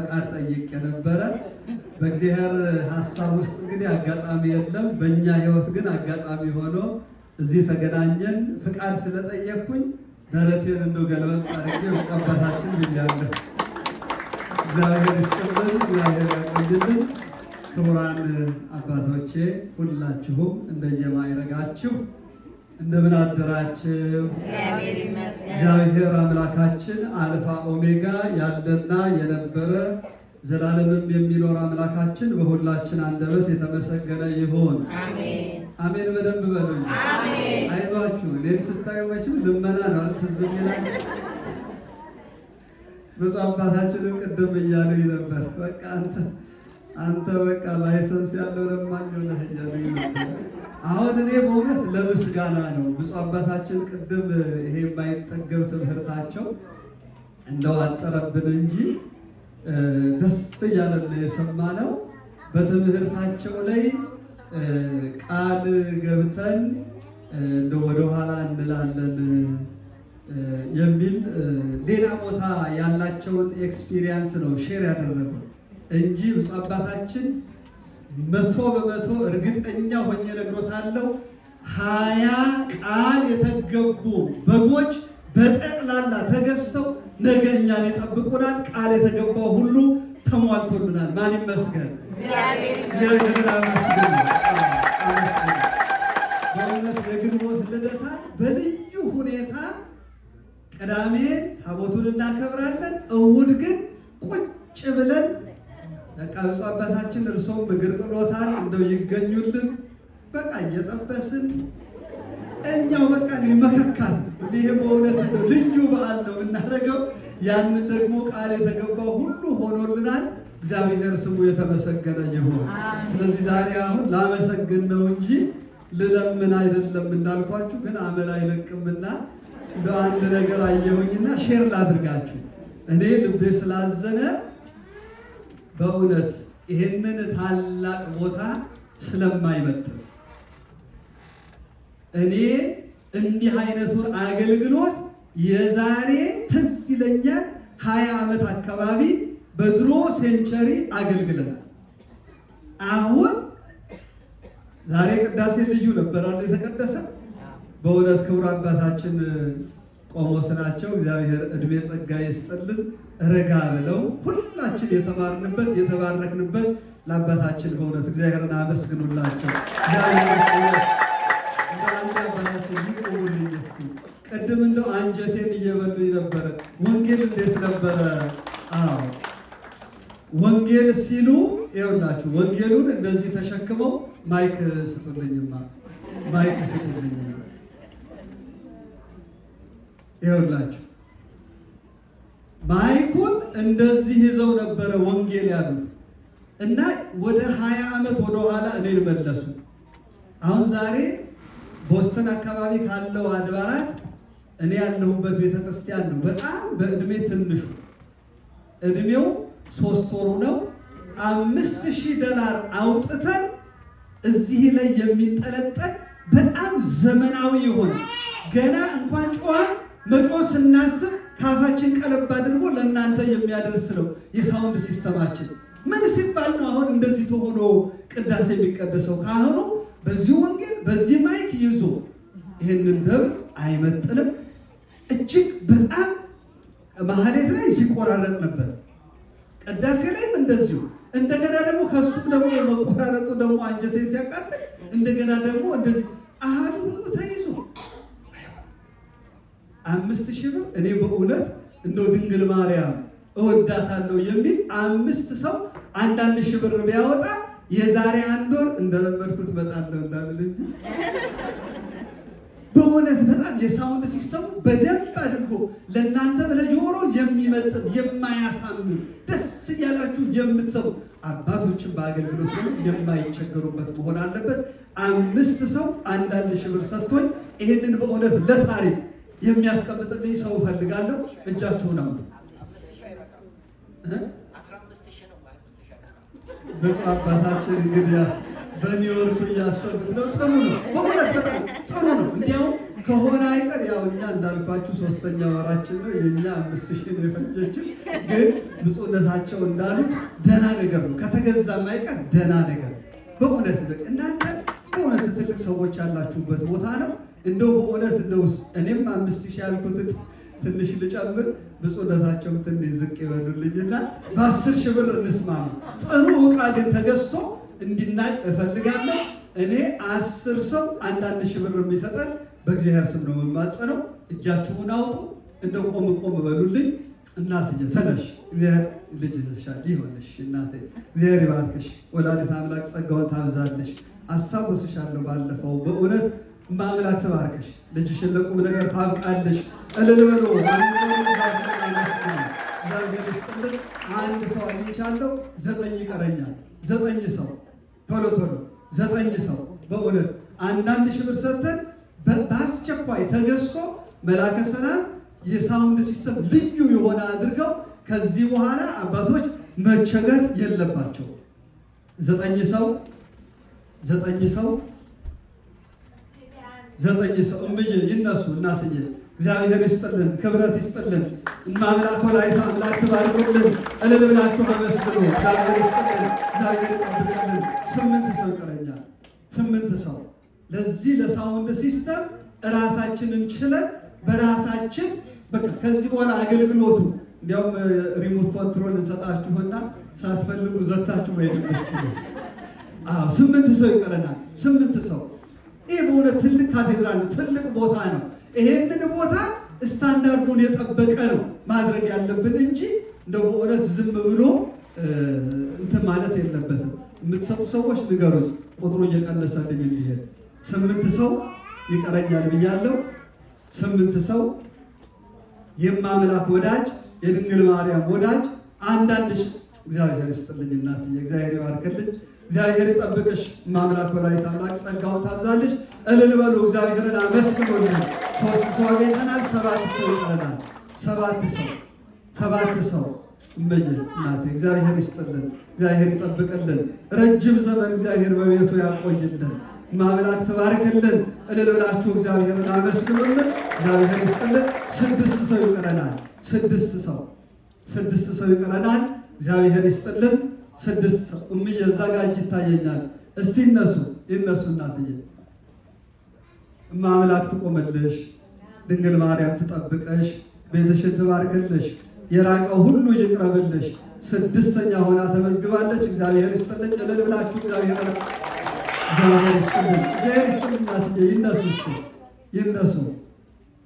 ፈቃድ ጠይቄ ነበረ። በእግዚአብሔር ሀሳብ ውስጥ እንግዲህ አጋጣሚ የለም። በእኛ ሕይወት ግን አጋጣሚ ሆኖ እዚህ ተገናኘን። ፍቃድ ስለጠየቅኩኝ ደረቴን እንደው ገልበጥ አድርጌ አባታችን ብያለሁ። እግዚአብሔር ይስጥልን፣ እግዚአብሔር ያቆይልን። ክቡራን አባቶቼ ሁላችሁም እንደየማዕረጋችሁ እንደምን አደራችሁ? እግዚአብሔር አምላካችን አልፋ ኦሜጋ ያለና የነበረ ዘላለምም የሚኖር አምላካችን በሁላችን አንደበት የተመሰገነ ይሁን። አሜን። በደንብ በሉኝ። አይዟችሁ፣ እኔን ስታዩ መቼም ልመና ነው ትዝ የሚላችሁ። ብፁዕ አባታችንም ቅድም እያሉኝ ነበር። በቃ አንተ በቃ license ያለው ለማኝ ሆነህ እያሉኝ ነበር። አሁን እኔ በእውነት ለምስጋና ነው። ብፁዕ አባታችን ቅድም ይሄ የማይጠገብ ትምህርታቸው እንደው አጠረብን እንጂ ደስ እያለን የሰማነው። በትምህርታቸው ላይ ቃል ገብተን እንደው ወደኋላ እንላለን የሚል ሌላ ቦታ ያላቸውን experience ነው share ያደረጉት እንጂ ብፁዕ አባታችን 100% እርግጠኛ ሆኜ እነግሮታለሁ። 20 ቃል የተገቡ በጎች በጠቅላላ ተገዝተው ነገ እኛን ይጠብቁናል። ቃል የተገባው ሁሉ ተሟልቶልናል። ማን ይመስገን? እግዚአብሔርን አመስግኑ። በእውነት የግንቦት ልደታ በልዩ ሁኔታ ቅዳሜ ታቦቱን እናከብራለን። እሑድ ግን ቁጭ ብለን በቃ ብፁዕ አባታችን እርሶም እግር ጥሎታል፣ እንደው ይገኙልን። በቃ እየጠበስን እኛው በቃ እንግዲህ መከካት። ይሄ በእውነት እንደው ልዩ በዓል ነው የምናደርገው። ያንን ደግሞ ቃል የተገባው ሁሉ ሆኖልናል። እግዚአብሔር ስሙ የተመሰገነ ይሁን። ስለዚህ ዛሬ አሁን ላመሰግን ነው እንጂ ልለምን አይደለም። እንዳልኳችሁ ግን አመል አይለቅምና እንደ አንድ ነገር አየሁኝና share ላድርጋችሁ። እኔ ልቤ ስላዘነ በእውነት ይሄንን ታላቅ ቦታ ስለማይመጥን እኔ እንዲህ አይነቱን አገልግሎት የዛሬ ትዝ ይለኛል 20 ዓመት አካባቢ በድሮ Century አገልግለናል። አሁን ዛሬ ቅዳሴ ልዩ ነበር አለ የተቀደሰ። በእውነት ክቡር አባታችን ቆሞስ ናቸው። እግዚአብሔር እድሜ ጸጋ ይስጥልን። ረጋ ብለው ሁላችን የተማርንበት የተባረክንበት ለአባታችን በእውነት እግዚአብሔርን አመስግኑላቸው። እግዚአብሔር እንደ አባታችን ይቁሙልኝ እስቲ። ቅድም እንደው አንጀቴን እየበሉኝ ነበረ። ወንጌል እንዴት ነበረ? አዎ ወንጌል ሲሉ ይኸውላችሁ ወንጌሉን እንደዚህ ተሸክመው mic ስጡልኝማ፣ mic ስጡልኝማ። ይኸውላችሁ mic ኡን እንደዚህ ይዘው ነበረ ወንጌል ያሉት እና ወደ 20 ዓመት ወደኋላ እኔን መለሱ። አሁን ዛሬ ቦስተን አካባቢ ካለው አድባራት እኔ ያለሁበት ቤተክርስቲያን ነው በጣም በእድሜ ትንሹ። እድሜው 3 ወሩ ነው። $5,000 አውጥተን እዚህ ላይ የሚንጠለጠል በጣም ዘመናዊ የሆነ ገና እንኳን ጮኸን መጮህ ስናስብ ካፋችን ቀለብ አድርጎ ለእናንተ የሚያደርስ ነው የ sound system ኣችን። ምን ሲባል ነው አሁን እንደዚህ ተሆኖ ቅዳሴ የሚቀደሰው? ካህኑ በዚህ ወንጌል በዚህ mic ይዞ ይህንን ደብር አይመጥንም። እጅግ በጣም ማህሌት ላይ ሲቆራረጥ ነበር፣ ቅዳሴ ላይም እንደዚሁ። እንደገና ደግሞ ከሱም ደግሞ መቆራረጡ ደግሞ አንጀቴን ሲያቃጥል እንደገና ደግሞ እንደዚህ አሃዱ ሁሉ ተይዞ 5,000 ብር። እኔ በእውነት እንደው ድንግል ማርያም እወዳታለሁ የሚል 5 ሰው አንዳንድ ሺህ ብር ቢያወጣ የዛሬ አንድ ወር እንደለመድኩት እመጣለሁ እንዳልል እንጂ በእውነት በጣም የ sound system ኡ በደንብ አድርጎ ለእናንተ ለጆሮ የሚመጥን የማያሳምም ደስ እያላችሁ የምትሰሙ አባቶችን በአገልግሎት ደግሞ የማይቸገሩበት መሆን አለበት። 5 ሰው አንዳንድ ሺህ ብር ሰጥቶኝ ይሄንን በእውነት ለታሪክ የሚያስቀምጥልኝ ሰው እፈልጋለሁ። እጃችሁን አውጡ። ብፁዕ አባታችን እንግዲህ በኒውዮርክ እያሰቡት ነው። ጥሩ ነው፣ በእውነት በጣም ጥሩ ነው። እንዲያውም ከሆነ አይቀር ያው እኛ እንዳልኳችሁ ሶስተኛ ወራችን ነው። የእኛ 5000 ነው የፈጀችው። ግን ብፁዕነታቸው እንዳሉት ደህና ነገር ነው። ከተገዛም አይቀር ደህና ነገር በእውነት እናንተ በእውነት ትልቅ ሰዎች ያላችሁበት ቦታ ነው። እንደው በእውነት እንደው እኔም 5000 ያልኩትን ትንሽ ልጨምር፣ ብፁዕነታቸውም ትንሽ ዝቅ ይበሉልኝና በ10,000 ብር እንስማማ። ጥሩ ዕቃ ግን ተገዝቶ እንዲናቅ እፈልጋለሁ። እኔ 10 ሰው 1,000 ብር የሚሰጠን በእግዚአብሔር ስም ነው የምማጸነው። እጃችሁን አውጡ። እንደው ቆም ቆም በሉልኝ። እናትዬ ተነሽ፣ እግዚአብሔር ልጅ ይዘሻል፣ ይሆንሽ እናቴ፣ እግዚአብሔር ይባርክሽ። ወላዲተ አምላክ ጸጋውን ታብዛልሽ። አስታውስሻለሁ ባለፈው በእውነት እማምላክ ትባርክሽ፣ ልጅሽን ለቁም ነገር ታብቃልሽ። እልል በሉ። እግዚአብሔር ይስጥልን። አንድ ሰው አግኝቻለሁ፣ 9 ይቀረኛል። 9 ሰው ቶሎ ቶሎ 9 ሰው በእውነት 1,000 ብር ሰጥተን በአስቸኳይ ተገዝቶ መላከ ሰላም የ sound system ልዩ የሆነ አድርገው ከዚህ በኋላ አባቶች መቸገር የለባቸው። 9 ሰው 9 ሰው 9 ሰው እምዬ ይነሱ እናትዬ፣ እግዚአብሔር ይስጥልን፣ ክብረት ይስጥልን። እማምላክ ወላዲተ አምላክ ትባርክልን። እልል ብላችሁ አመስግኑ። እግዚአብሔር ይስጥልን፣ እግዚአብሔር ይጠብቅልን። 8 ሰው ይቀረኛል። 8 ሰው ለዚህ ለ sound system እራሳችንን ችለን በራሳችን በቃ ከዚህ በኋላ አገልግሎቱ እንዲያውም remote control እንሰጣችሁና ሳትፈልጉ ዘግታችሁ መሄድ የምትችሉ። አዎ 8 ሰው ይቀረናል። 8 ሰው። ይሄ በእውነት ትልቅ ካቴድራል ነው፣ ትልቅ ቦታ ነው። ይሄንን ቦታ ስታንዳርዱን የጠበቀ ነው ማድረግ ያለብን እንጂ እንደው በእውነት ዝም ብሎ እንትን ማለት የለበትም። የምትሰጡ ሰዎች ንገሩኝ፣ ቁጥሩ እየቀነሰልኝ እንዲሄድ። 8 ሰው ይቀረኛል ብያለሁ። 8 ሰው የማምላክ ወዳጅ የድንግል ማርያም ወዳጅ አንዳንድ እግዚአብሔር ይስጥልኝ እናትዬ፣ እግዚአብሔር ይባርክልኝ፣ እግዚአብሔር ይጠብቅሽ። ማምላክ ወላዲተ አምላክ ጸጋውን ታብዛልሽ። እልል በሉ፣ እግዚአብሔርን አመስግኑልኝ። 3 ሰው አግኝተናል። 7 ሰው ይቀረናል። 7 ሰው 7 ሰው እመዬ እናቴ እግዚአብሔር ይስጥልን፣ እግዚአብሔር ይጠብቅልን። ረጅም ዘመን እግዚአብሔር በቤቱ ያቆይልን። ማምላክ ትባርክልን። እልል ብላችሁ እግዚአብሔርን አመስግኑልን። እግዚአብሔር ይስጥልን። 6 ሰው ይቀረናል። 6 ሰው 6 ሰው ይቀረናል። እግዚአብሔር ይስጥልን። 6 ሰው እምዬ እዛ ጋር እጅ ይታየኛል። እስቲ ይነሱ ይነሱ እናትዬ። እማምላክ ትቆምልሽ፣ ድንግል ማርያም ትጠብቅሽ፣ ቤትሽን ትባርክልሽ፣ የራቀው ሁሉ ይቅረብልሽ። 6ኛ ሆና ተመዝግባለች። እግዚአብሔር ይስጥልኝ። እልል ብላችሁ እግዚአብሔር ይስጥልን። እግዚአብሔር ይስጥልን እናትዬ። ይነሱ እስቲ ይነሱ።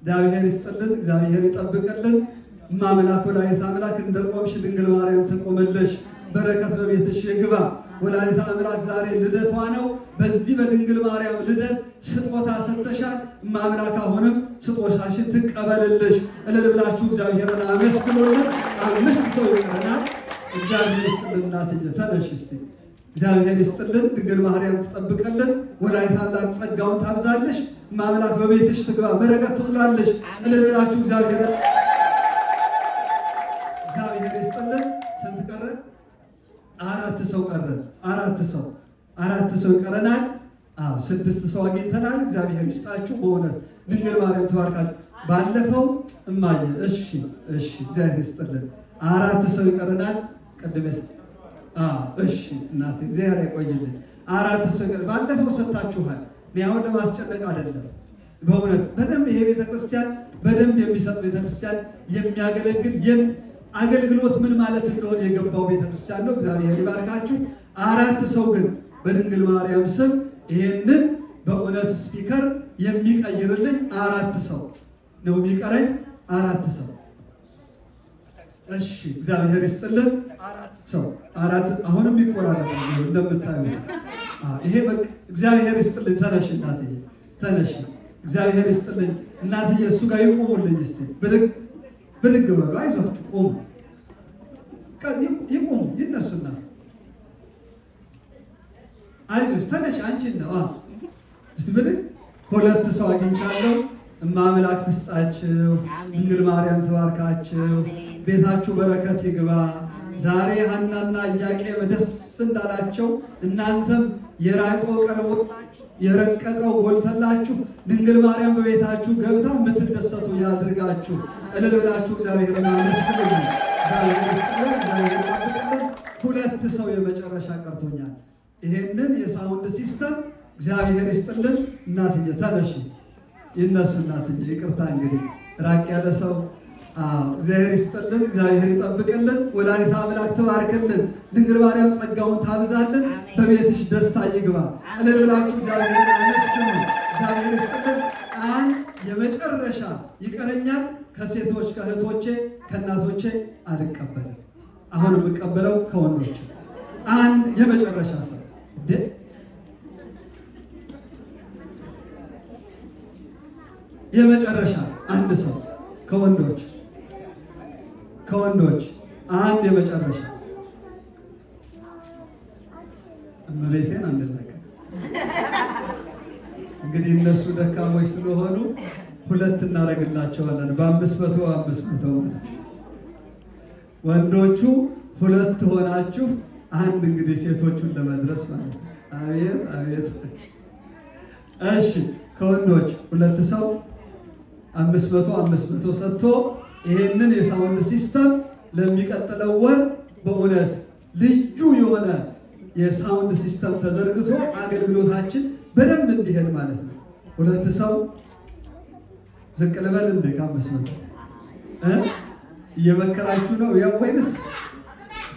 እግዚአብሔር ይስጥልን። እግዚአብሔር ይጠብቅልን። እማምላክ ወላዲተ አምላክ እንደቆምሽ ድንግል ማርያም ትቆምልሽ። በረከት በቤትሽ ይግባ። ወላዲተ አምላክ ዛሬ ልደቷ ነው። በዚህ በድንግል ማርያም ልደት ስጦታ ሰጥተሻል። እማምላክ አሁንም ስጦታሽን ትቀበልልሽ። እልል ብላችሁ እግዚአብሔርን አመስግኑልን። 5 ሰው ይቀረናል። እግዚአብሔር ይስጥልን እናትዬ፣ ተነሽ እስቲ። እግዚአብሔር ይስጥልን። ድንግል ማርያም ትጠብቅልን። ወላዲተ አምላክ ጸጋውን ታብዛልሽ። እማምላክ በቤትሽ ትግባ፣ በረከት ትሙላልሽ። እልል ብላችሁ እግዚአብሔር ይስጥልን። ስንት ቀረ? 4 ሰው ቀረ። 4 ሰው 4 ሰው ይቀረናል። አዎ 6 ሰው አግኝተናል። እግዚአብሔር ይስጣችሁ። በእውነት ድንግል ማርያም ትባርካችሁ። ባለፈው እማዬ እሺ እሺ እግዚአብሔር ይስጥልን። 4 ሰው ይቀረናል። ቅድም አዎ እሺ እናቴ እግዚአብሔር ያቆይልን። 4 ሰው ይቀረናል። ባለፈው ሰጥታችኋል። እኔ አሁን ለማስጨነቅ አይደለም። በእውነት በደንብ ይሄ ቤተክርስቲያን በደንብ የሚሰጥ ቤተክርስቲያን የሚያገለግል አገልግሎት ምን ማለት እንደሆነ የገባው ቤተክርስቲያን ነው። እግዚአብሔር ይባርካችሁ። 4 ሰው ግን በድንግል ማርያም ስም ይሄንን በእውነት speaker የሚቀይርልኝ 4 ሰው ነው የሚቀረኝ። 4 ሰው እሺ፣ እግዚአብሔር ይስጥልን። 4 ሰው 4 አሁንም ይቆራረጣል እንደምታዩ። ይሄ በቃ እግዚአብሔር ይስጥልኝ። ተነሽ እናትዬ ተነሽ። እግዚአብሔር ይስጥልኝ እናትዬ። እሱ ጋር ይቆሙልኝ እስቲ። ብድግ ብድግ በሉ። አይዟችሁ ቆሙ። ይቆሙ ይነሱና አይዞሽ ተነሽ። አንቺን ነው። እስቲ ብድግ። 2 ሰው አግኝቻለሁ። እማምላክ ትስጣችሁ፣ ድንግል ማርያም ትባርካችሁ፣ ቤታችሁ በረከት ይግባ። ዛሬ ሐናና ኢያቄም ደስ እንዳላቸው እናንተም የራቀው ቀርቦላችሁ የረቀቀው ጎልተላችሁ ድንግል ማርያም በቤታችሁ ገብታ የምትደሰቱ ያድርጋችሁ። እልል ብላችሁ እግዚአብሔርን አመስግኑልኝ። እግዚአብሔር ይስጥልን፣ እግዚአብሔር ይጠብቅልን። ሁለት ሰው የመጨረሻ ቀርቶኛል። ይሄንን የ sound system እግዚአብሔር ይስጥልን። እናትዬ ተነሺ፣ ይነሱ እናትዬ። ይቅርታ እንግዲህ ራቅ ያለ ሰው። እግዚአብሔር ይስጥልን፣ እግዚአብሔር ይጠብቅልን። ወላዲተ አምላክ ትባርክልን። ድንግል ማርያም ጸጋውን ታብዛልን። በቤትሽ ደስታ ይግባ። እልል ብላችሁ እግዚአብሔርን አመስግኑ። እግዚአብሔር ይስጥልን። አንድ የመጨረሻ ይቀረኛል። ከሴቶች ከእህቶቼ ከእናቶቼ አልቀበልም። አሁን የምቀበለው ከወንዶች። አንድ የመጨረሻ ሰው እንዴ የመጨረሻ አንድ ሰው ከወንዶች ከወንዶች አንድ የመጨረሻ እመቤቴን አንላቀ። እንግዲህ እነሱ ደካሞች ስለሆኑ ሁለት እናደርግላቸዋለን። በ500 500 ማለት ወንዶቹ ሁለት ሆናችሁ አንድ እንግዲህ ሴቶቹን ለመድረስ ማለት ነው። አቤት አቤት። እሺ ከወንዶች ሁለት ሰው 500 500 ሰጥቶ ይሄንን የ sound system ለሚቀጥለው ወር በእውነት ልዩ የሆነ የ sound system ተዘርግቶ አገልግሎታችን በደንብ እንዲሄድ ማለት ነው። ሁለት ሰው ዝቅ ልበል እንዴ? ከ500 እየመከራችሁ ነው ያው ወይንስ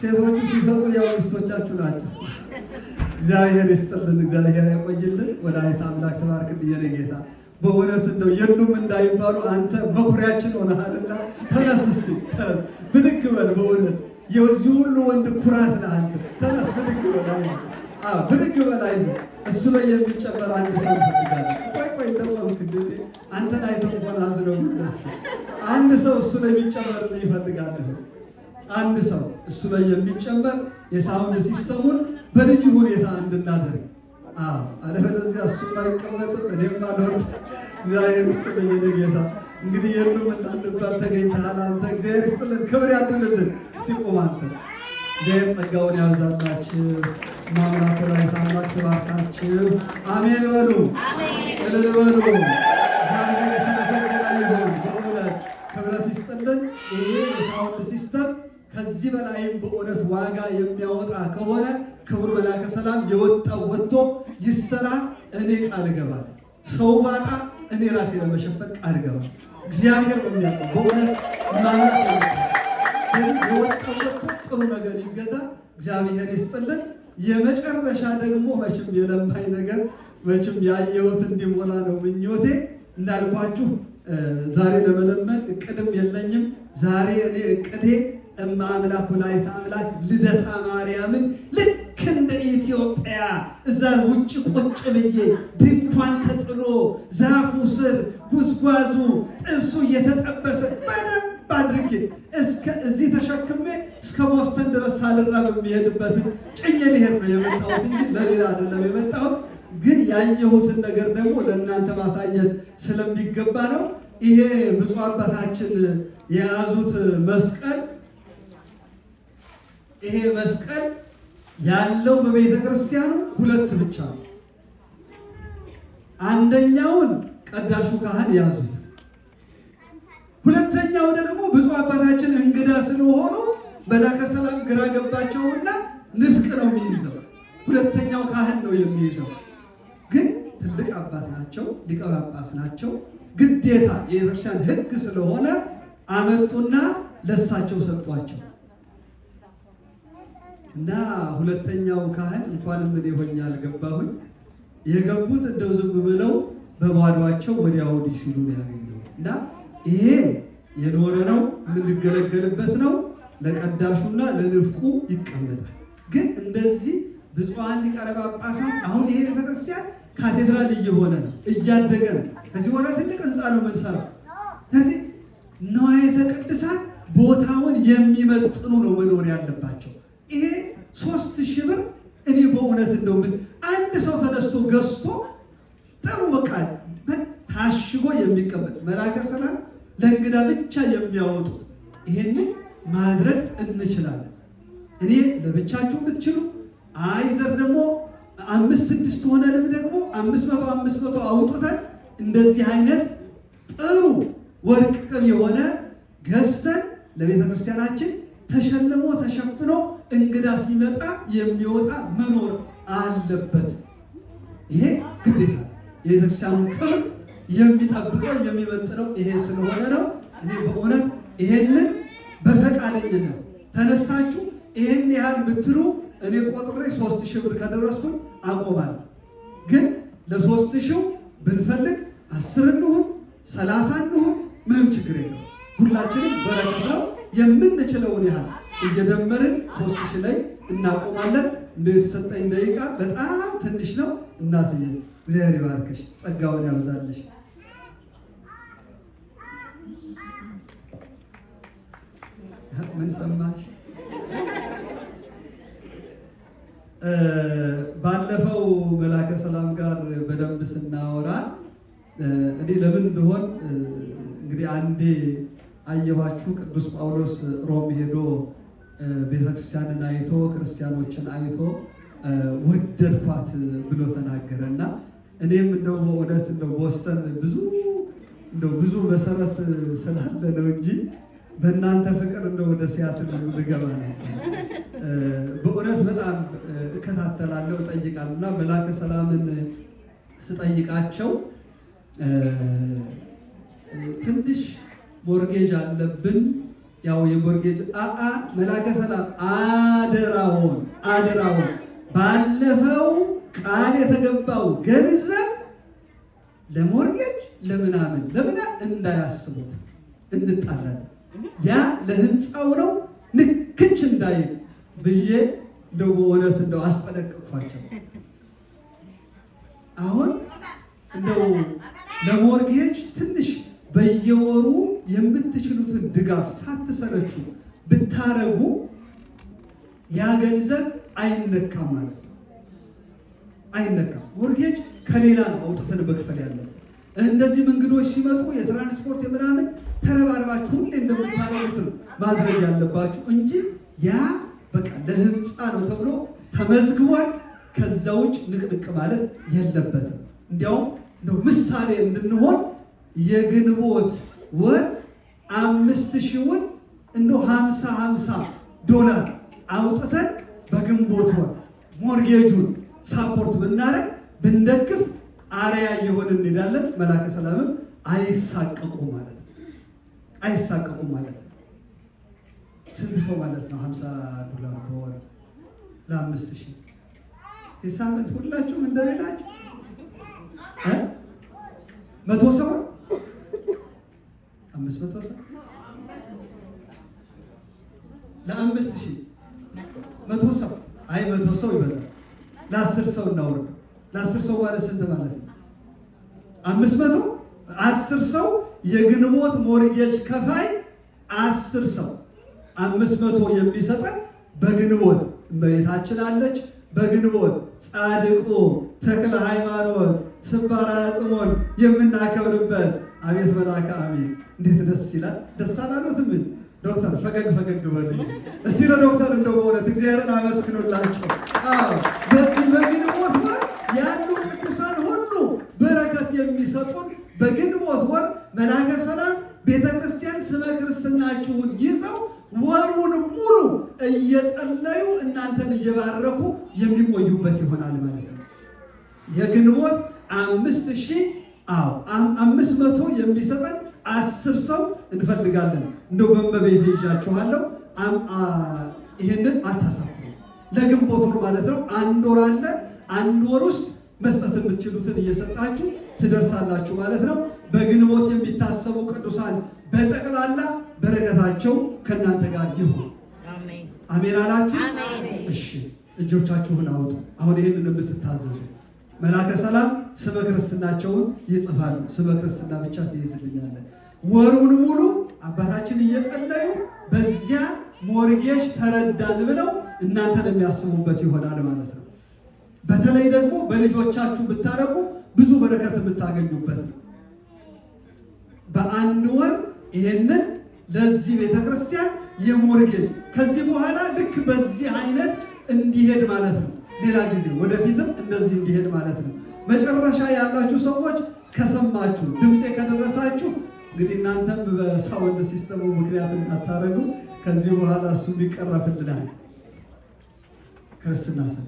ሴቶቹ ሲሰጡ ያው ሚስቶቻችሁ ናቸው? እግዚአብሔር ይስጥልን፣ እግዚአብሔር ያቆይልን። ወላዲተ አምላክ ትባርክልን። የኔ ጌታ በእውነት እንደው የሉም እንዳይባሉ አንተ መኩሪያችን ሆነሃልና ተነስ እስቲ ተነስ፣ ብድግ በል። በእውነት የዚህ ሁሉ ወንድ ኩራት ነህ አንተ። ተነስ ብድግ በል፣ አይዞህ፣ አዎ ብድግ በል፣ አይዞህ። እሱ ላይ የሚጨመር አንድ ሰው እንፈልጋለን። ቆይ ቆይ እንደቆምክ እንዴ አንተን አይተው እንኳን አዝነው የሚነሱ አንድ ሰው እሱ ላይ የሚጨመርልህ ይፈልጋለሁ። አንድ ሰው እሱ ላይ የሚጨመር የ sound system ኡን በልዩ ሁኔታ እንድናደርግ። አዎ አለበለዚያ እሱም አይቀመጥም እኔም አልወርድም። እግዚአብሔር ይስጥልኝ የኔ ጌታ። እንግዲህ የሉም እንዳንባል ተገኝተሃል አንተ። እግዚአብሔር ይስጥልን፣ ክብር ያድልልን። እስቲ ቁም አንተ። እግዚአብሔር ጸጋውን ያብዛላችሁ። ማምራት ላይ ታላቅ ትባርካችሁ። አሜን በሉ፣ እልል በሉ። እግዚአብሔር የተመሰገነ ይሁን። በእውነት ክብረት ይስጥልን። ይሄ የ sound system ከዚህ በላይም በእውነት ዋጋ የሚያወጣ ከሆነ ክቡር መላከ ሰላም የወጣው ወጥቶ ይሰራ። እኔ ቃል እገባለሁ። ሰው ባጣ እኔ ራሴ ለመሸፈን ቃል እገባለሁ። እግዚአብሔር በሚያውቀው በእውነት ማምራት የወጣው ወጥቶ ጥሩ ነገር ይገዛ። እግዚአብሔር ይስጥልን። የመጨረሻ ደግሞ መቼም የለማኝ ነገር መቼም ያየሁት እንዲሞላ ነው ምኞቴ። እንዳልኳችሁ ዛሬ ለመለመን እቅድም የለኝም። ዛሬ እኔ እቅዴ እመ አምላክ ወላዲተ አምላክ ልደታ ማርያምን ልክ እንደ ኢትዮጵያ እዛ ውጭ ቁጭ ብዬ ድንኳን ተጥሎ ዛፉ ስር ጉዝጓዙ ጥብሱ እየተጠበሰ በደንብ አድርጌ እስከ እዚህ ተሸክሜ እስከ ቦስተን ድረስ ሳልራብ የሚሄድበትን ጭኜ ልሄድ ነው የመጣሁት እንጂ ለሌላ አይደለም የመጣሁት። ግን ያየሁትን ነገር ደግሞ ለእናንተ ማሳየት ስለሚገባ ነው። ይሄ ብፁዕ አባታችን የያዙት መስቀል ይሄ መስቀል ያለው በቤተ ክርስቲያኑ ሁለት ብቻ ነው። አንደኛውን ቀዳሹ ካህን ያዙት። ሁለተኛው ደግሞ ብፁዕ አባታችን እንግዳ ስለሆኑ መላከ ሰላም ግራ ገባቸውና ንፍቅ ነው የሚይዘው። ሁለተኛው ካህን ነው የሚይዘው። ግን ትልቅ አባት ናቸው፣ ሊቀ ጳጳስ ናቸው። ግዴታ የቤተክርስቲያን ሕግ ስለሆነ አመጡና ለሳቸው ሰጧቸው። እና ሁለተኛው ካህን እንኳንም እኔ ሆኜ አልገባሁኝ። የገቡት እንደው ዝም ብለው በባዷቸው ወዲያ ወዲህ ሲሉ ነው ያገኘው። እና ይሄ የኖረ ነው የምንገለገልበት ነው። ለቀዳሹና ለንፍቁ ይቀመጣል። ግን እንደዚህ ብፁዓን ሊቃነ ጳጳሳት አሁን ይሄ ቤተክርስቲያን ካቴድራል እየሆነ ነው፣ እያደገ ነው። ከዚህ በኋላ ትልቅ ህንፃ ነው የምንሰራው። ስለዚህ ንዋየተ ቅድሳት ቦታውን የሚመጥኑ ነው መኖር ያለባቸው። ይሄ 3000 ብር እኔ በእውነት እንደው ምን አንድ ሰው ተነስቶ ገዝቶ ጥሩ በቃ ታሽጎ የሚቀመጥ መላከ ሰላም ለእንግዳ ብቻ የሚያወጡት ይሄንን ማድረግ እንችላለን። እኔ ለብቻችሁ ብትችሉ አይዘር ደግሞ አምስት ስድስት ሆነንም ደግሞ 500 500 አውጥተን እንደዚህ አይነት ጥሩ ወርቅ ቅብ የሆነ ገዝተን ለቤተ ክርስቲያናችን ተሸልሞ ተሸፍኖ እንግዳ ሲመጣ የሚወጣ መኖር አለበት። ይሄ ግዴታ የቤተክርስቲያኑን ክብር የሚጠብቀው የሚመጥነው ይሄ ስለሆነ ነው። እኔ በእውነት ይሄንን በፈቃደኝነት ተነስታችሁ ይሄን ያህል ብትሉ እኔ ቆጥሬ 3000 ብር ከደረስኩኝ አቆማለሁ። ግን ለ3000 ብንፈልግ 10 እንሁን 30 እንሁን ምንም ችግር የለው። ሁላችንም በረከት ነው። የምንችለውን ያህል እየደመርን 3000 ላይ እናቆማለን። እንደ የተሰጠኝ ደቂቃ በጣም ትንሽ ነው። እናትዬ እግዚአብሔር ይባርክሽ፣ ጸጋውን ያብዛልሽ። ምን ሰማሽ? ባለፈው መላከ ሰላም ጋር በደንብ ስናወራ እኔ ለምን እንደሆን እንግዲህ አንዴ አየኋችሁ። ቅዱስ ጳውሎስ ሮም ሄዶ ቤተክርስቲያንን አይቶ ክርስቲያኖችን አይቶ ወደድኳት ብሎ ተናገረ እና እኔም እንደው በእውነት እንደው ቦስተን ብዙ እንደው ብዙ መሰረት ስላለ ነው እንጂ በእናንተ ፍቅር እንደው ወደ ሲያትል ልገባ ነው። በእውነት በጣም እከታተላለሁ፣ እጠይቃለሁ እና መላከ ሰላምን ስጠይቃቸው ትንሽ mortgage አለብን። ያው የ mortgage መላከ ሰላም አደራውን አደራውን ባለፈው ቃል የተገባው ገንዘብ ለ mortgage ለምናምን ለምና እንዳያስቡት እንጣላለን። ያ ለህንፃው ነው ንክች እንዳይል ብዬ እንደው በእውነት እንደው አስጠነቅቅኳቸው። አሁን እንደው ለ mortgage ትንሽ በየወሩ የምትችሉትን ድጋፍ ሳትሰለቹ ብታረጉ ያ ገንዘብ አይነካም ማለት ነው። አይነካም። Mortgage ከሌላ ነው አውጥተን መክፈል ያለብን። እንደዚህ እንግዶች ሲመጡ የትራንስፖርት የምናምን ተረባርባችሁ ሁሌ እንደምታረጉት ነው ማድረግ ያለባችሁ እንጂ ያ በቃ ለህንፃ ነው ተብሎ ተመዝግቧል። ከዛ ውጭ ንቅንቅ ማለት የለበትም። እንዲያውም እንደው ምሳሌ እንድንሆን የግንቦት ወር 5000ውን እንደው 50 50 ዶላር አውጥተን በግንቦት ወር mortgage ኡን support ብናደርግ ብንደግፍ አርያ እየሆን እንሄዳለን። መላከ ሰላምም አይሳቀቁ ማለት ነው። አይሳቀቁ ማለት ነው። ስንት ሰው ማለት ነው? 50 ዶላር በወር ለ5000 የሳምንት ሁላችሁም እንደሌላችሁ 100 ሰው 500 ሰው ለ5000 100 ሰው አይ 100 ሰው ይበዛል። ለ10 ሰው እናወርድ። ለ10 ሰው ማለት ስንት ማለት ነው? 500 10 ሰው የግንቦት mortgage ከፋይ 10 ሰው 500 የሚሰጠን በግንቦት እመቤታችን አለች። በግንቦት ጻድቁ ተክለ ሃይማኖት ስባራ ጽሞን የምናከብርበት አቤት መላከ አሜን! እንዴት ደስ ይላል! ደስ አላሉትም? ዶክተር ፈገግ ፈገግ በሉ እስቲ ለዶክተር እንደው በእውነት እግዚአብሔርን አመስግኑላቸው። አዎ በዚህ በግንቦት ወር ያሉ ቅዱሳን ሁሉ በረከት የሚሰጡን በግንቦት ወር መላከ ሰላም ቤተክርስቲያን ስመ ክርስትናችሁን ይዘው ወሩን ሙሉ እየጸለዩ እናንተን እየባረኩ የሚቆዩበት ይሆናል ማለት ነው። የግንቦት 5000 አዎ 500 የሚሰጠን 10 ሰው እንፈልጋለን። እንደው በእመቤቴ ይዣችኋለሁ። ይሄንን አታሳፍሩ። ለግንቦት ወር ማለት ነው። አንድ ወር አለ። አንድ ወር ውስጥ መስጠት የምትችሉትን እየሰጣችሁ ትደርሳላችሁ ማለት ነው። በግንቦት የሚታሰቡ ቅዱሳን በጠቅላላ በረከታቸው ከእናንተ ጋር ይሁን። አሜን አላችሁ? እሺ፣ እጆቻችሁን አውጡ። አሁን ይህንን የምትታዘዙ መላከ ሰላም ስመ ክርስትናቸውን ይጽፋሉ። ስመ ክርስትና ብቻ ትይዝልኛለን። ወሩን ሙሉ አባታችን እየጸለዩ በዚያ mortgage ተረዳን ብለው እናንተን የሚያስቡበት ይሆናል ማለት ነው። በተለይ ደግሞ በልጆቻችሁ ብታረጉ ብዙ በረከት የምታገኙበት ነው። በአንድ ወር ይሄንን ለዚህ ቤተክርስቲያን የ mortgage ከዚህ በኋላ ልክ በዚህ አይነት እንዲሄድ ማለት ነው። ሌላ ጊዜ ወደፊትም እንደዚህ እንዲሄድ ማለት ነው። መጨረሻ ያላችሁ ሰዎች ከሰማችሁ፣ ድምፄ ከደረሳችሁ፣ እንግዲህ እናንተም በ sound system ኡ ምክንያት እንዳታረጉ፣ ከዚህ በኋላ እሱም ይቀረፍልናል። ክርስትና ስም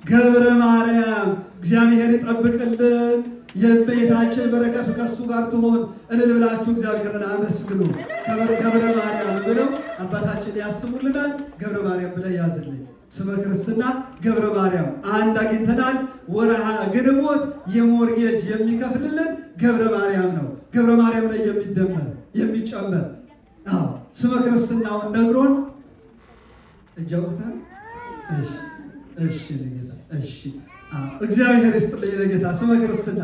ገብረ ማርያም፣ እግዚአብሔር ይጠብቅልን። የእመቤታችን በረከት ከእሱ ጋር ትሆን። እልል ብላችሁ እግዚአብሔርን አመስግኑ። ገብረ ማርያም ብለው አባታችን ያስቡልናል። ገብረ ማርያም ብለህ ያዝልኝ። ስመ ክርስትና ገብረ ማርያም አንድ አግኝተናል። ወርሃ ግንቦት የ mortgage የሚከፍልልን ገብረ ማርያም ነው። ገብረ ማርያም ላይ የሚደመር የሚጨመር፣ አዎ፣ ስመ ክርስትናውን ነግሮን እጅ አውጥተሃል። እሺ፣ እሺ ጌታ፣ እሺ፣ እግዚአብሔር ይስጥልኝ ጌታ። ስመ ክርስትና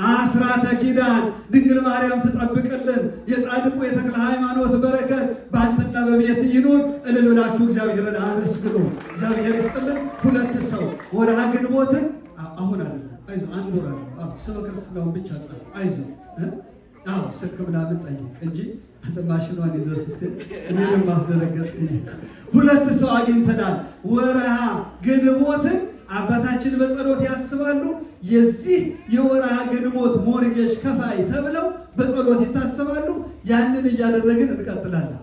አስራተ ኪዳን፣ ድንግል ማርያም ትጠብቅልን። የጻድቁ የተክለ ሃይማኖት በረከት በአንተና በቤት ይኑር። እልል ብላችሁ እግዚአብሔርን አመስግኑ። እግዚአብሔር ይስጥልን። ሁለት ሰው ወርሃ ግንቦትን፣ አሁን አይደለም፣ አይዞህ፣ አንድ ወር አለ። ስመ ክርስትናውን ብቻ ጻፍ። አይዞህ። አዎ፣ ስልክ ምናምን ጠይቅ እንጂ አንተ ማሽኗን ይዘህ ስትል እኔንም ማስደነገጥ። ሁለት ሰው አግኝተናል። ወርሃ ግንቦትን አባታችን በጸሎት ያስባሉ። የዚህ የወርሃ ግንቦት mortgage ከፋይ ተብለው በጸሎት ይታሰባሉ። ያንን እያደረግን እንቀጥላለን።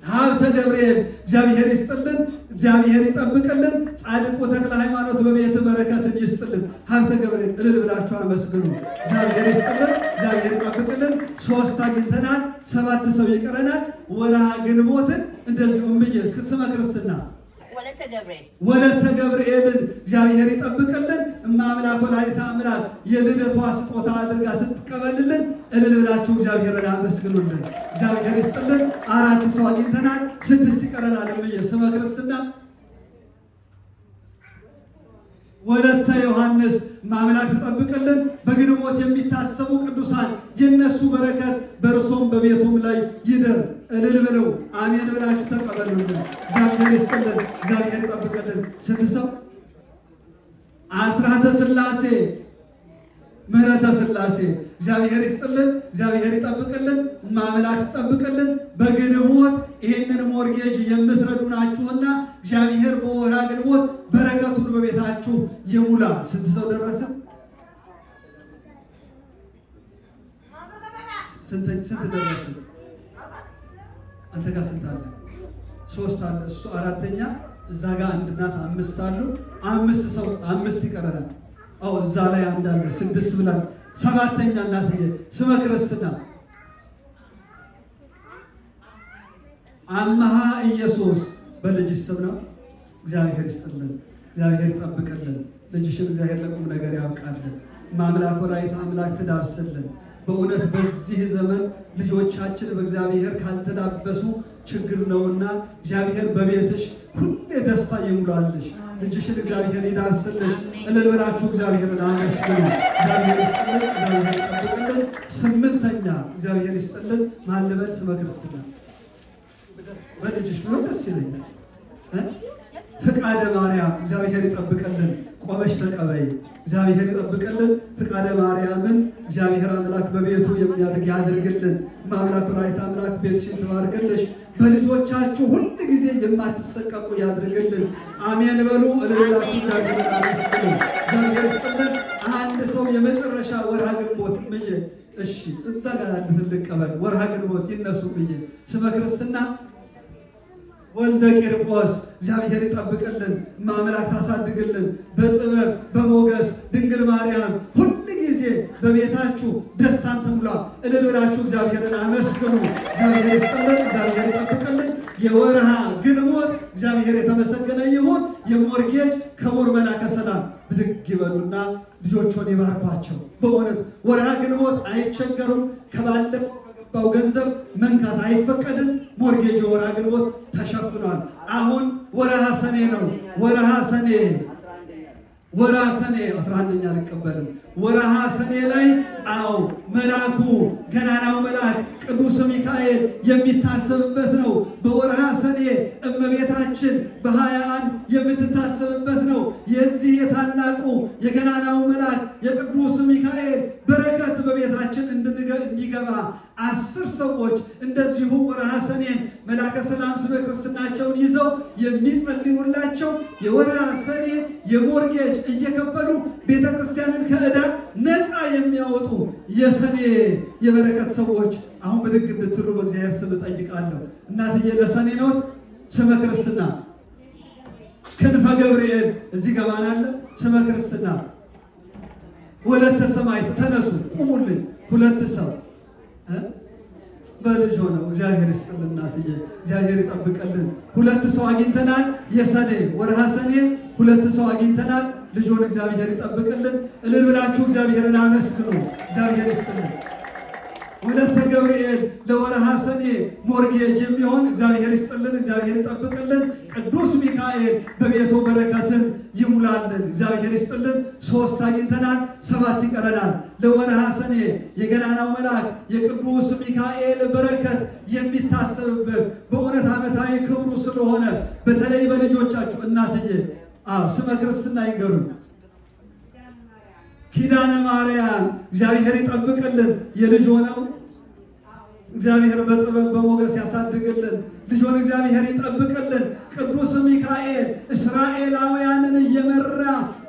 ሀብተ ገብርኤል፣ እግዚአብሔር ይስጥልን፣ እግዚአብሔር ይጠብቅልን። ጻድቁ ተክለ ሃይማኖት በቤት በረከትን ይስጥልን። ሀብተ ገብርኤል፣ እልል ብላችሁ አመስግኑ። እግዚአብሔር ይስጥልን፣ እግዚአብሔር ይጠብቅልን። ሶስት አግኝተናል፣ ሰባት ሰው ይቀረናል። ወርሃ ግንቦትን እንደዚሁ እምዬ ስመ ክርስትና ወለተ ገብርኤል። ወለተ ገብርኤልን እግዚአብሔር ይጠብቅልን። እመ አምላክ ወላዲተ አምላክ የልደቷ ስጦታ አድርጋ ትቀበልልን። እልል ብላችሁ እግዚአብሔርን አመስግኑልን። እግዚአብሔር ይስጥልን። አራት ሰው አግኝተናል፣ ስድስት ይቀረናል። እምዬ ስመ ክርስትና ወለተ ዮሐንስ፣ ማምላክ ትጠብቅልን። በግንቦት የሚታሰቡ ቅዱሳን የነሱ በረከት በእርሶም በቤቱም ላይ ይደር። እልል ብለው አሜን ብላችሁ ተቀበሉልን። እግዚአብሔር ይስጥልን፣ እግዚአብሔር ይጠብቅልን። ስንት ሰው? አስራተ ስላሴ፣ ምህረተ ስላሴ፣ እግዚአብሔር ይስጥልን፣ እግዚአብሔር ይጠብቅልን፣ ማምላክ ትጠብቅልን። በግንቦት ይህንን mortgage የምትረዱ ናችሁና እግዚአብሔር በወርሃ ግንቦት በረከቱን በቤታችሁ ይሙላ። ስንት ሰው ደረሰ? ስንት ደረሰ? አንተ ጋር ስንት አለ? ሶስት አለ። እሱ አራተኛ፣ እዛ ጋር አንድ እናት፣ አምስት አሉ። አምስት ሰው፣ አምስት ይቀረናል። አዎ፣ እዛ ላይ አንድ አለ፣ ስድስት ብላል። ሰባተኛ እናትዬ ስመ ክርስትና አመሃ ኢየሱስ፣ በልጅሽ ስም ነው። እግዚአብሔር ይስጥልን፣ እግዚአብሔር ይጠብቅልን። ልጅሽን እግዚአብሔር ለቁም ነገር ያብቃልን። ማምላክ ወላዲተ አምላክ ትዳብስልን። በእውነት በዚህ ዘመን ልጆቻችን በእግዚአብሔር ካልተዳበሱ ችግር ነውና እግዚአብሔር በቤትሽ ሁሌ ደስታ ይሙላልሽ። ልጅሽን እግዚአብሔር ይዳብስልሽ። እልል ብላችሁ እግዚአብሔርን አመስግኑ። እግዚአብሔር ይስጥልን፣ እግዚአብሔር ይጠብቅልን። ስምንተኛ፣ እግዚአብሔር ይስጥልን። ማን ልበል? ስመ ክርስትና በልጅሽ ቢሆን ደስ ይለኛል። ፍቃደ ማርያም፣ እግዚአብሔር ይጠብቅልን። ቆመሽ ተቀበይ። እግዚአብሔር ይጠብቅልን። ፍቃደ ማርያምን እግዚአብሔር አምላክ በቤቱ የሚያድግ ያድርግልን። አምላክ ወላዲተ አምላክ ቤትሽን ትባርክልሽ። በልጆቻችሁ ሁል ጊዜ የማትሰቀቁ ያድርግልን። አሜን በሉ። እልል ብላችሁ እግዚአብሔርን አመስግኑ። እግዚአብሔር ይስጥልን። አንድ ሰው የመጨረሻ ወርሃ ግንቦት ምዬ፣ እሺ፣ እዛ ጋር አንድ ትልቅ ቀበል፣ ወርሃ ግንቦት ይነሱ ብዬ ስመ ክርስትና ወልደ ቂርቆስ፣ እግዚአብሔር ይጠብቅልን፣ ማምላክ ታሳድግልን። በጥበብ በሞገስ ድንግል ማርያም ሁል ጊዜ በቤታችሁ ደስታን ትሙላ። እልል ብላችሁ እግዚአብሔርን አመስግኑ። እግዚአብሔር ይስጥልን፣ እግዚአብሔር ይጠብቅልን። የወርሃ ግንቦት እግዚአብሔር የተመሰገነ ይሁን። የ mortgage ክቡር መላከ ሰላም ብድግ ይበሉና ልጆቹን ይባርኳቸው። በእውነት ወርሃ ግንቦት አይቸገሩም። ከባለፈው ከገባው ገንዘብ መንካት አይፈቀድም። mortgage የወርሃ ግንቦት ተሸፍኗል። አሁን ወርሃ ሰኔ ነው። ወርሃ ሰኔ፣ ወርሃ ሰኔ 11ኛ አልቀበልም። ወርሃ ሰኔ ላይ፣ አዎ፣ መልአኩ ገናናው መልአክ ቅዱስ ሚካኤል የሚታሰብበት ነው። በወርሃ ሰኔ እመቤታችን በ21 የምትታሰብበት ነው። የዚህ የታላቁ የገናናው መልአክ የቅዱስ ሚካኤል በረከት በቤታችን እንዲገባ 10 ሰዎች እንደዚሁ ወርሃ ሰኔን መላከ ሰላም ስመ ክርስትናቸውን ይዘው የሚጸልዩላቸው የወርሃ ሰኔ የ mortgage እየከፈሉ ቤተክርስቲያንን ከዕዳ ነፃ የሚያወጡ የሰኔ የበረከት ሰዎች አሁን ብድግ እንድትሉ በእግዚአብሔር ስም እጠይቃለሁ። እናትዬ ለሰኔ ነዎት? ስመ ክርስትና ክንፈ ገብርኤል እዚህ ገባን አለ። ስመ ክርስትና ወለተ ሰማይ ተነሱ፣ ቁሙልኝ። ሁለት ሰው በልጅ ሆነው እግዚአብሔር ይስጥልን እናትዬ፣ እግዚአብሔር ይጠብቅልን። ሁለት ሰው አግኝተናል። የሰኔ ወርሃ ሰኔ ሁለት ሰው አግኝተናል። ልጆን እግዚአብሔር ይጠብቅልን። እልል ብላችሁ እግዚአብሔርን አመስግኑ። እግዚአብሔር ይስጥልን። ወለተ ገብርኤል ለወርሃ ሰኔ mortgage የሚሆን እግዚአብሔር ይስጥልን፣ እግዚአብሔር ይጠብቅልን። ቅዱስ ሚካኤል በቤቱ በረከትን ይሙላልን፣ እግዚአብሔር ይስጥልን። ሶስት አግኝተናል፣ ሰባት ይቀረናል። ለወርሃ ሰኔ የገናናው መልአክ የቅዱስ ሚካኤል በረከት የሚታሰብበት በእውነት ዓመታዊ ክብሩ ስለሆነ በተለይ በልጆቻችሁ እናትዬ፣ አዎ ስመ ክርስትና ይንገሩን። ኪዳነ ማርያም እግዚአብሔር ይጠብቅልን። የልጅ ሆነው እግዚአብሔር በጥበብ በሞገስ ያሳድግልን። ልጆን እግዚአብሔር ይጠብቅልን። ቅዱስ ሚካኤል እስራኤላውያንን እየመራ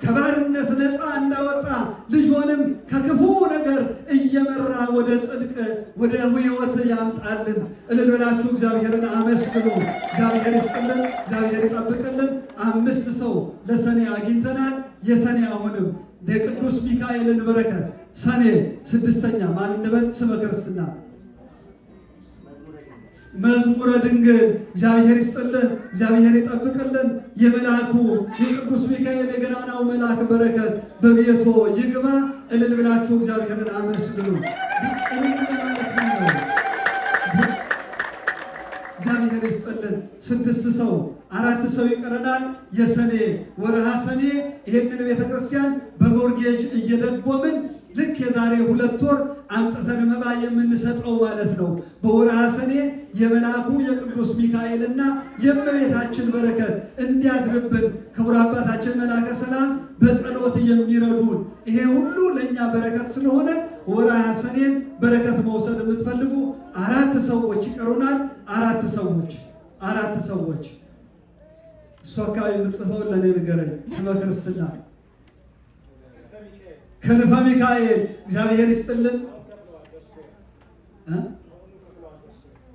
ከባርነት ነፃ እንዳወጣ ልጆንም ከክፉ ነገር እየመራ ወደ ጽድቅ ወደ ሕይወት ያምጣልን። እልል ብላችሁ እግዚአብሔርን አመስግኑ። እግዚአብሔር ይስጥልን፣ እግዚአብሔር ይጠብቅልን። አምስት ሰው ለሰኔ አግኝተናል። የሰኔ አሁንም የቅዱስ ሚካኤልን በረከት ሰኔ ስድስተኛ ማን እንበል? ስመ ክርስትና መዝሙረ ድንግል እግዚአብሔር ይስጥልን፣ እግዚአብሔር ይጠብቅልን። የመልአኩ የቅዱስ ሚካኤል የገናናው መልአክ በረከት በቤቶ ይግባ። እልል ብላችሁ እግዚአብሔርን አመስግኑ። እልል ማለት ነው። እግዚአብሔር ይስጥልን። ስድስት ሰው አራት ሰው ይቀረናል። የሰኔ ወርሃ ሰኔ ይህንን ቤተክርስቲያን በ mortgage እየደጎምን ልክ የዛሬ 2 ወር አምጥተን መባ የምንሰጠው ማለት ነው። በወርሃ ሰኔ የመልአኩ የቅዱስ ሚካኤልና የእመቤታችን በረከት እንዲያድርብን ክቡር አባታችን መልአከ ሰላም በጸሎት የሚረዱን ይሄ ሁሉ ለእኛ በረከት ስለሆነ ወርሃ ሰኔን በረከት መውሰድ የምትፈልጉ አራት ሰዎች ይቀሩናል። አራት ሰዎች አራት ሰዎች እሱ አካባቢ የምትጽፈውን ለእኔ ንገረኝ። ስመ ክርስትና ክንፈ ሚካኤል እግዚአብሔር ይስጥልን።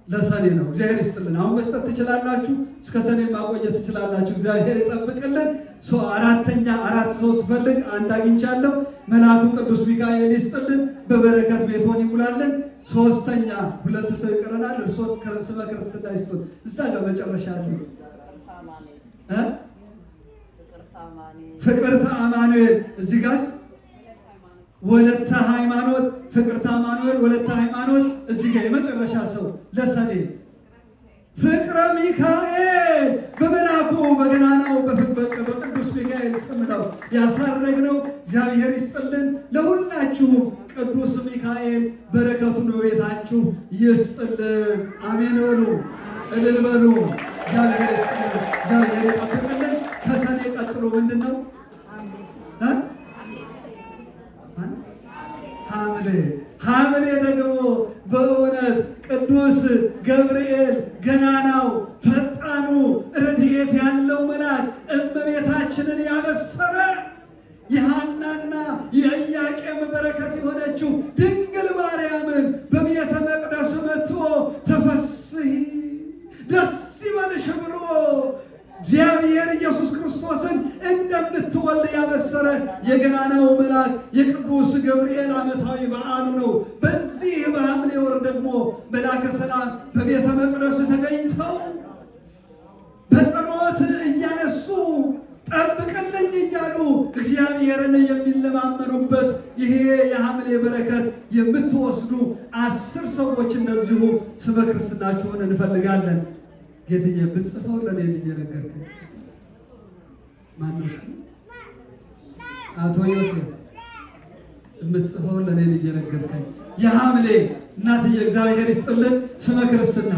ለሰኔ ነው። እግዚአብሔር ይስጥልን። አሁን መስጠት ትችላላችሁ። እስከ ሰኔ ማቆየት ትችላላችሁ። እግዚአብሔር ይጠብቅልን። አራተኛ አራት ሰው ስፈልግ አንድ አግኝቻለሁ። መልአኩ ቅዱስ ሚካኤል ይስጥልን፣ በበረከት ቤቶን ይሙላልን። ሶስተኛ ሁለት ሰው ይቀረናል። እርሶት ስመ ክርስትና ይስጡን። እዛ ጋር መጨረሻ አለ። ፍቅርተ አማኑኤል እዚህ ጋስ ወለተ ሃይማኖት ፍቅርተ አማኑኤል ወለተ ሃይማኖት እዚህ ጋር የመጨረሻ ሰው ለሰኔ ፍቅረ ሚካኤል በመልአኩ በገናናው በቅዱስ ሚካኤል ስም ነው ያሳረግነው። እግዚአብሔር ይስጥልን። ለሁላችሁም ቅዱስ ሚካኤል በረከቱን በቤታችሁ ይስጥልን። አሜን በሉ፣ እልል በሉ። እግዚአብሔር ይስጥልን፣ እግዚአብሔር ይጠብቅልን። ከሰኔ ቀጥሎ ምንድን ነው? ሐምሌ። ሐምሌ ደግሞ በእውነት ቅዱስ ገብርኤል ገናናው ፈጣኑ ረድኤት ያለው መልአክ እመቤታችንን ያበሰረ የሐናና የኢያቄም በረከት የሆነችው ድንግል ማርያምን በቤተ መቅደስ መጥቶ ተፈስሒ ደስ ይበልሽ ብሎ እግዚአብሔር ኢየሱስ ክርስቶስን እንደምትወልድ ያበሰረ የገናናው መልአክ የቅዱስ ገብርኤል ዓመታዊ በዓሉ ነው። በዚህ በሐምሌ ወር ደግሞ መልአከ ሰላም በቤተ መቅደስ ተገኝተው በጸሎት እያነሱ ጠብቅልኝ እያሉ እግዚአብሔርን የሚለማመኑበት ይሄ የሐምሌ በረከት የምትወስዱ 10 ሰዎች እንደዚሁ ስመ ክርስትናችሁን እንፈልጋለን። ጌትዬ ብትጽፈው ለእኔ እየነገርከኝ ማነው? አቶ ዮሴፍ የምትጽፈው ለእኔ እየነገርከኝ። የሐምሌ እናትዬ እግዚአብሔር ይስጥልን። ስመ ክርስትና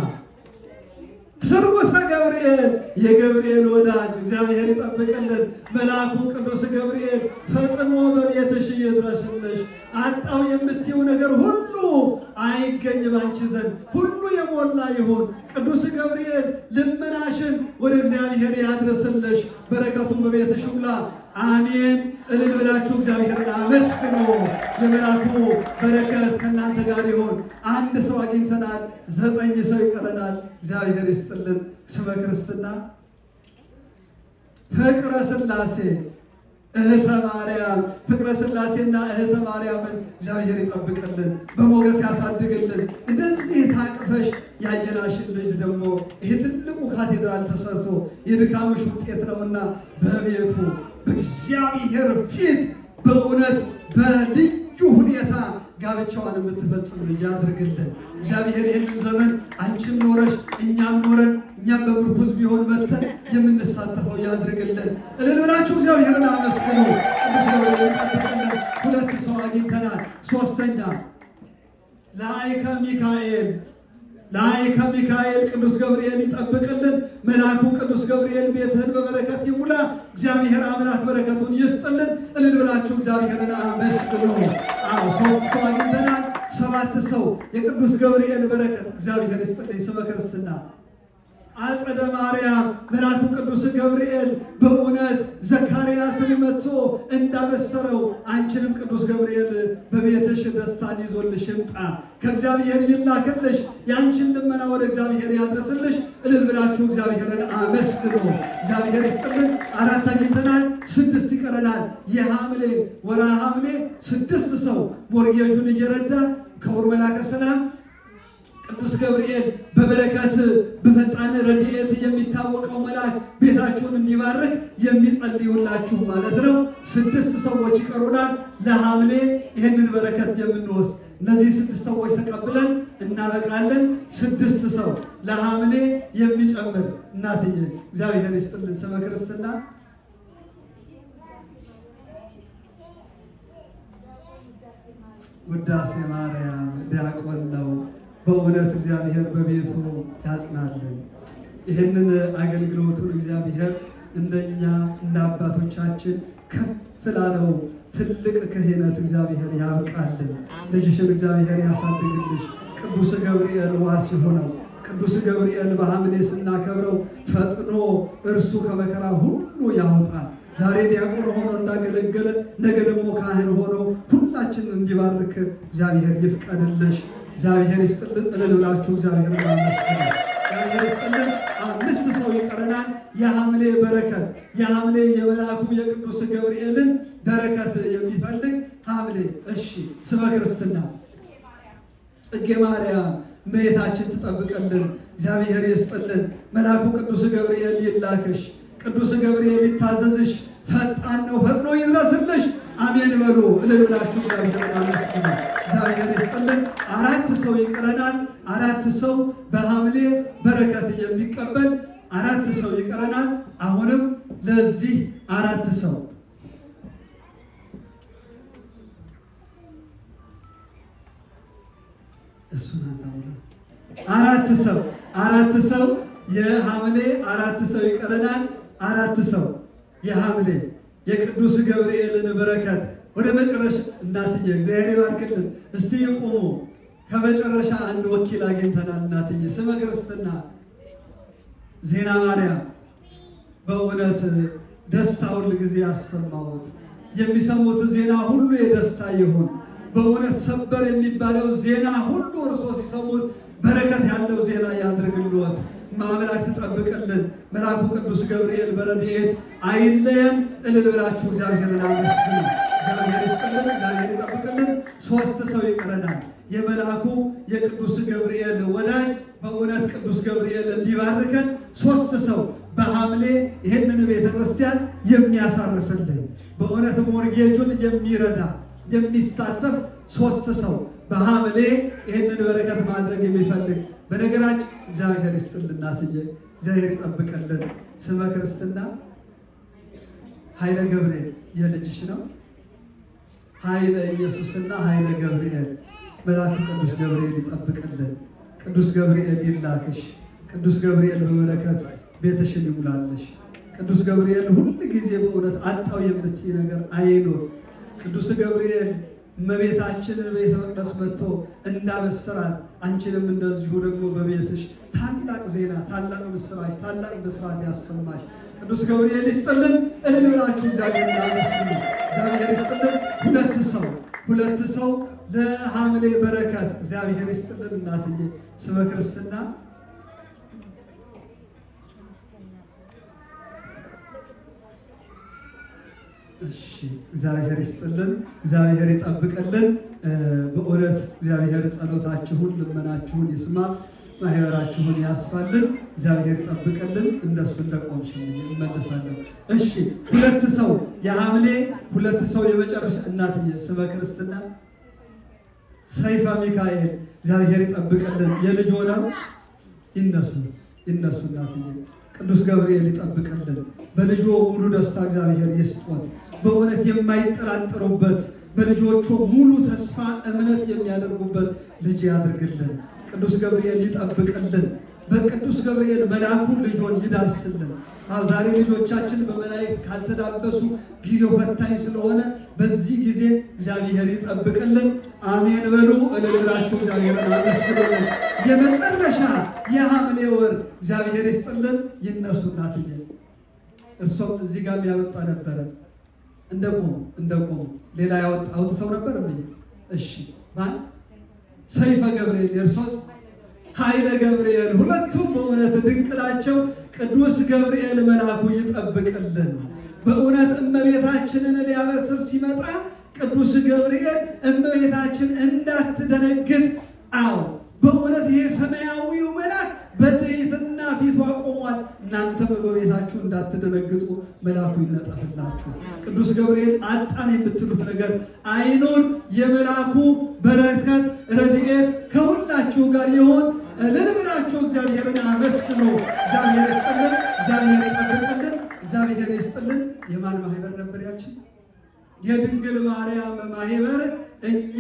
ስርጉተ ገብርኤል የገብርኤል ወዳጅ እግዚአብሔር ይጠብቅልን። መልአኩ ቅዱስ ገብርኤል ፈጥኖ በቤትሽ ይድረስልሽ። አጣው የምትይው ነገር ሁሉ አይገኝ ባንቺ ዘንድ፣ ሁሉ የሞላ ይሁን። ቅዱስ ገብርኤል ልመናሽን ወደ እግዚአብሔር ያድርስልሽ፣ በረከቱን በቤትሽ ይሙላ። አሜን። እልል ብላችሁ እግዚአብሔርን አመስግኑ። የመልአኩ በረከት ከእናንተ ጋር ይሁን። አንድ ሰው አግኝተናል፣ 9 ሰው ይቀረናል። እግዚአብሔር ይስጥልን። ስመ ክርስትና ፍቅረ ሥላሴ እህተ ማርያም፣ ፍቅረ ሥላሴና እህተ ማርያምን እግዚአብሔር ይጠብቅልን፣ በሞገስ ያሳድግልን። እንደዚህ ታቅፈሽ ያየናሽን ልጅ ደግሞ ይሄ ትልቁ ካቴድራል ተሰርቶ የድካምሽ ውጤት ነውና በቤቱ በእግዚአብሔር ፊት በእውነት በልዩ ሁኔታ ጋብቻዋን የምትፈጽም ልጅ ያድርግልን። እግዚአብሔር ይህንን ዘመን አንቺም ኖረሽ እኛም ኖረን እኛም በምርኩዝ ቢሆን መተን የምንሳተፈው ያድርግልን። እልል ብላችሁ እግዚአብሔርን አመስግኑ። ቅዱስ ገብርኤል ይጠብቅልን። 2 ሰው አግኝተናል። 3ኛ ላይከ ሚካኤል፣ ላይከ ሚካኤል ቅዱስ ገብርኤል ይጠብቅልን። መልአኩ ቅዱስ ገብርኤል ቤትህን በበረከት ይሙላ። እግዚአብሔር አምላክ በረከቱን ይስጥልን። እልል ብላችሁ እግዚአብሔርን አመስግኑ። አዎ 3 ሰው አግኝተናል። 7 ሰው የቅዱስ ገብርኤል በረከት እግዚአብሔር ይስጥልኝ። ስመ ክርስትና አጸደ ማርያም መልአኩ ቅዱስ ገብርኤል በእውነት ዘካርያስን መጥቶ እንዳበሰረው አንቺንም ቅዱስ ገብርኤል በቤትሽ ደስታን ይዞልሽ ይምጣ። ከእግዚአብሔር ይላክልሽ፣ ያንቺን ልመና ወደ እግዚአብሔር ያድርስልሽ። እልል ብላችሁ እግዚአብሔርን አመስግኑ። እግዚአብሔር ይስጥልን። 4 አግኝተናል፣ 6 ይቀረናል። የሐምሌ ወርሃ ሐምሌ 6 ሰው ሞርጌጁን እየረዳ ክቡር መልአከ ሰላም ቅዱስ ገብርኤል በበረከት በፈጣን ረድኤት የሚታወቀው መልአክ ቤታችሁን እንዲባርክ የሚጸልዩላችሁ ማለት ነው። 6 ሰዎች ይቀሩናል ለሐምሌ ይህንን በረከት የምንወስድ። እነዚህ 6 ሰዎች ተቀብለን እናበቃለን። 6 ሰው ለሐምሌ የሚጨምር እናትዬ እግዚአብሔር ይስጥልን። ስመ ክርስትና ውዳሴ ማርያም ዲያቆን ነው። በእውነት እግዚአብሔር በቤቱ ያጽናልን። ይህንን አገልግሎቱን እግዚአብሔር እንደኛ እንደ አባቶቻችን ከፍ ላለው ትልቅ ክህነት እግዚአብሔር ያብቃልን። ልጅሽን እግዚአብሔር ያሳድግልሽ። ቅዱስ ገብርኤል ዋስ ይሁነው። ቅዱስ ገብርኤል በሐምሌ ስናከብረው ፈጥኖ እርሱ ከመከራ ሁሉ ያወጣል። ዛሬ ዲያቆን ሆኖ እንዳገለገለ ነገ ደግሞ ካህን ሆኖ ሁላችንን እንዲባርክ እግዚአብሔር ይፍቀድልሽ። እግዚአብሔር ይስጥልን። እልል ብላችሁ እግዚአብሔርን አመስግኑ። እግዚአብሔር ይስጥልን። 5 ሰው ይቀረናል። የሐምሌ በረከት የሐምሌ የመልአኩ የቅዱስ ገብርኤልን በረከት የሚፈልግ ሐምሌ። እሺ ስመ ክርስትና ጽጌ ማርያም እመቤታችን ትጠብቅልን። እግዚአብሔር ይስጥልን። መልአኩ ቅዱስ ገብርኤል ይላክሽ። ቅዱስ ገብርኤል ይታዘዝሽ። ፈጣን ነው፣ ፈጥኖ ይድረስልሽ። አሜን በሉ። እልል ብላችሁ እግዚአብሔርን አመስግኑ። እግዚአብሔር ይስጥልን። 4 ሰው ይቀረናል። 4 ሰው በሐምሌ በረከት የሚቀበል 4 ሰው ይቀረናል። አሁንም ለዚህ 4 ሰው እሱን አንተውላ 4 ሰው 4 ሰው የሐምሌ 4 ሰው ይቀረናል። 4 ሰው የሐምሌ የቅዱስ ገብርኤልን በረከት ወደ መጨረሻ እናትዬ እግዚአብሔር ይባርክልን። እስቲ ይቁሙ። ከመጨረሻ አንድ ወኪል አግኝተናል። እናትዬ ስመ ክርስትና ዜና ማርያም በእውነት ደስታ ሁል ጊዜ ያሰማሁት የሚሰሙት ዜና ሁሉ የደስታ ይሁን። በእውነት ሰበር የሚባለው ዜና ሁሉ እርሶ ሲሰሙት በረከት ያለው ዜና ያድርግልዎት። ማምላክ ትጠብቅልን። መልአኩ ቅዱስ ገብርኤል በረድኤት አይለየን። እልል ብላችሁ እግዚአብሔርን አመስግኑ። እግዚአብሔር ይስጥልን፣ እግዚአብሔር ይጠብቅልን። 3 ሰው ይቀረናል። የመልአኩ የቅዱስ ገብርኤል ወዳጅ በእውነት ቅዱስ ገብርኤል እንዲባርከን 3 ሰው በሐምሌ ይህንን ቤተክርስቲያን የሚያሳርፍልን በእውነት ሞርጌጁን የሚረዳ የሚሳተፍ 3 ሰው በሐምሌ ይህንን በረከት ማድረግ የሚፈልግ በነገራችን እግዚአብሔር ይስጥልን። እናትዬ እግዚአብሔር ይጠብቅልን። ስመ ክርስትና ኃይለ ገብርኤል የልጅሽ ነው። ኃይለ ኢየሱስና ኃይለ ገብርኤል መልአኩ ቅዱስ ገብርኤል ይጠብቅልን። ቅዱስ ገብርኤል ይላክሽ። ቅዱስ ገብርኤል በበረከት ቤትሽን ይሙላልሽ። ቅዱስ ገብርኤል ሁል ጊዜ በእውነት አጣው የምትይ ነገር አይኖር። ቅዱስ ገብርኤል እመቤታችንን ቤተ መቅደስ መጥቶ እንዳበሰራት አንቺንም እንደዚሁ ደግሞ በቤትሽ ታላቅ ዜና፣ ታላቅ ምስራች፣ ታላቅ ብስራት ያሰማሽ ቅዱስ ገብርኤል ይስጥልን። እልል ብላችሁ እግዚአብሔር አመስግኑ። እግዚአብሔር ይስጥልን። ሁለት ሰው ለሐምሌ በረከት እግዚአብሔር ይስጥልን። እናትዬ ስመ ክርስትና። እሺ፣ እግዚአብሔር ይስጥልን፣ እግዚአብሔር ይጠብቅልን። በእውነት እግዚአብሔር ጸሎታችሁን ልመናችሁን ይስማ፣ ማህበራችሁን ያስፋልን። እግዚአብሔር ይጠብቅልን። እንደሱ እንደቆምሽ እመለሳለሁ። እሺ፣ ሁለት ሰው የሐምሌ ሁለት ሰው የመጨረሻ። እናትዬ ስመ ክርስትና። ሰይፈ ሚካኤል፣ እግዚአብሔር ይጠብቅልን። የልጅ ሆነው ይነሱ ይነሱ። እናትዬ ቅዱስ ገብርኤል ይጠብቅልን። በልጆ ሙሉ ደስታ እግዚአብሔር ይስጦት። በእውነት የማይጠራጠሩበት፣ በልጆቹ ሙሉ ተስፋ እምነት የሚያደርጉበት ልጅ ያድርግልን። ቅዱስ ገብርኤል ይጠብቅልን። በቅዱስ ገብርኤል መልአኩ ልጆን ይዳብስልን። ዛሬ ልጆቻችን በመላእክት ካልተዳበሱ ጊዜው ፈታኝ ስለሆነ በዚህ ጊዜ እግዚአብሔር ይጠብቅልን። አሜን በሉ። እልል ብላችሁ እግዚአብሔርን አመስግኑልን። የመጨረሻ የሐምሌ ወር እግዚአብሔር ይስጥልን። ይነሱ እናትዬ። እርሶም እዚህ ጋር ያወጣ ነበረ። እንደቆሙ እንደቆሙ ሌላ ያወጣ አውጥተው ነበር እምዬ። እሺ፣ ማን? ሰይፈ ገብርኤል። የእርሶስ? ኃይለ ገብርኤል። ሁለቱም በእውነት ድንቅ ናቸው። ቅዱስ ገብርኤል መልአኩ ይጠብቅልን። በእውነት እመቤታችንን ሊያበስር ሲመጣ ቅዱስ ገብርኤል እመቤታችን እንዳትደነግጥ፣ አዎ በእውነት ይሄ ሰማያዊው መልአክ በትሕትና ፊቷ ቆሟል። እናንተም በቤታችሁ እንዳትደነግጡ መልአኩ ይነጠፍላችሁ። ቅዱስ ገብርኤል አጣን የምትሉት ነገር አይኑር። የመልአኩ በረከት ረድኤት ከሁላችሁ ጋር ይሁን። እልል ብላችሁ እግዚአብሔርን አመስግኑ። እግዚአብሔር ይስጥልን፣ እግዚአብሔር ይጠብቅልን፣ እግዚአብሔር ይስጥልን። የማን ማህበር ነበር ያልችን? የድንግል ማርያም ማህበር። እኛ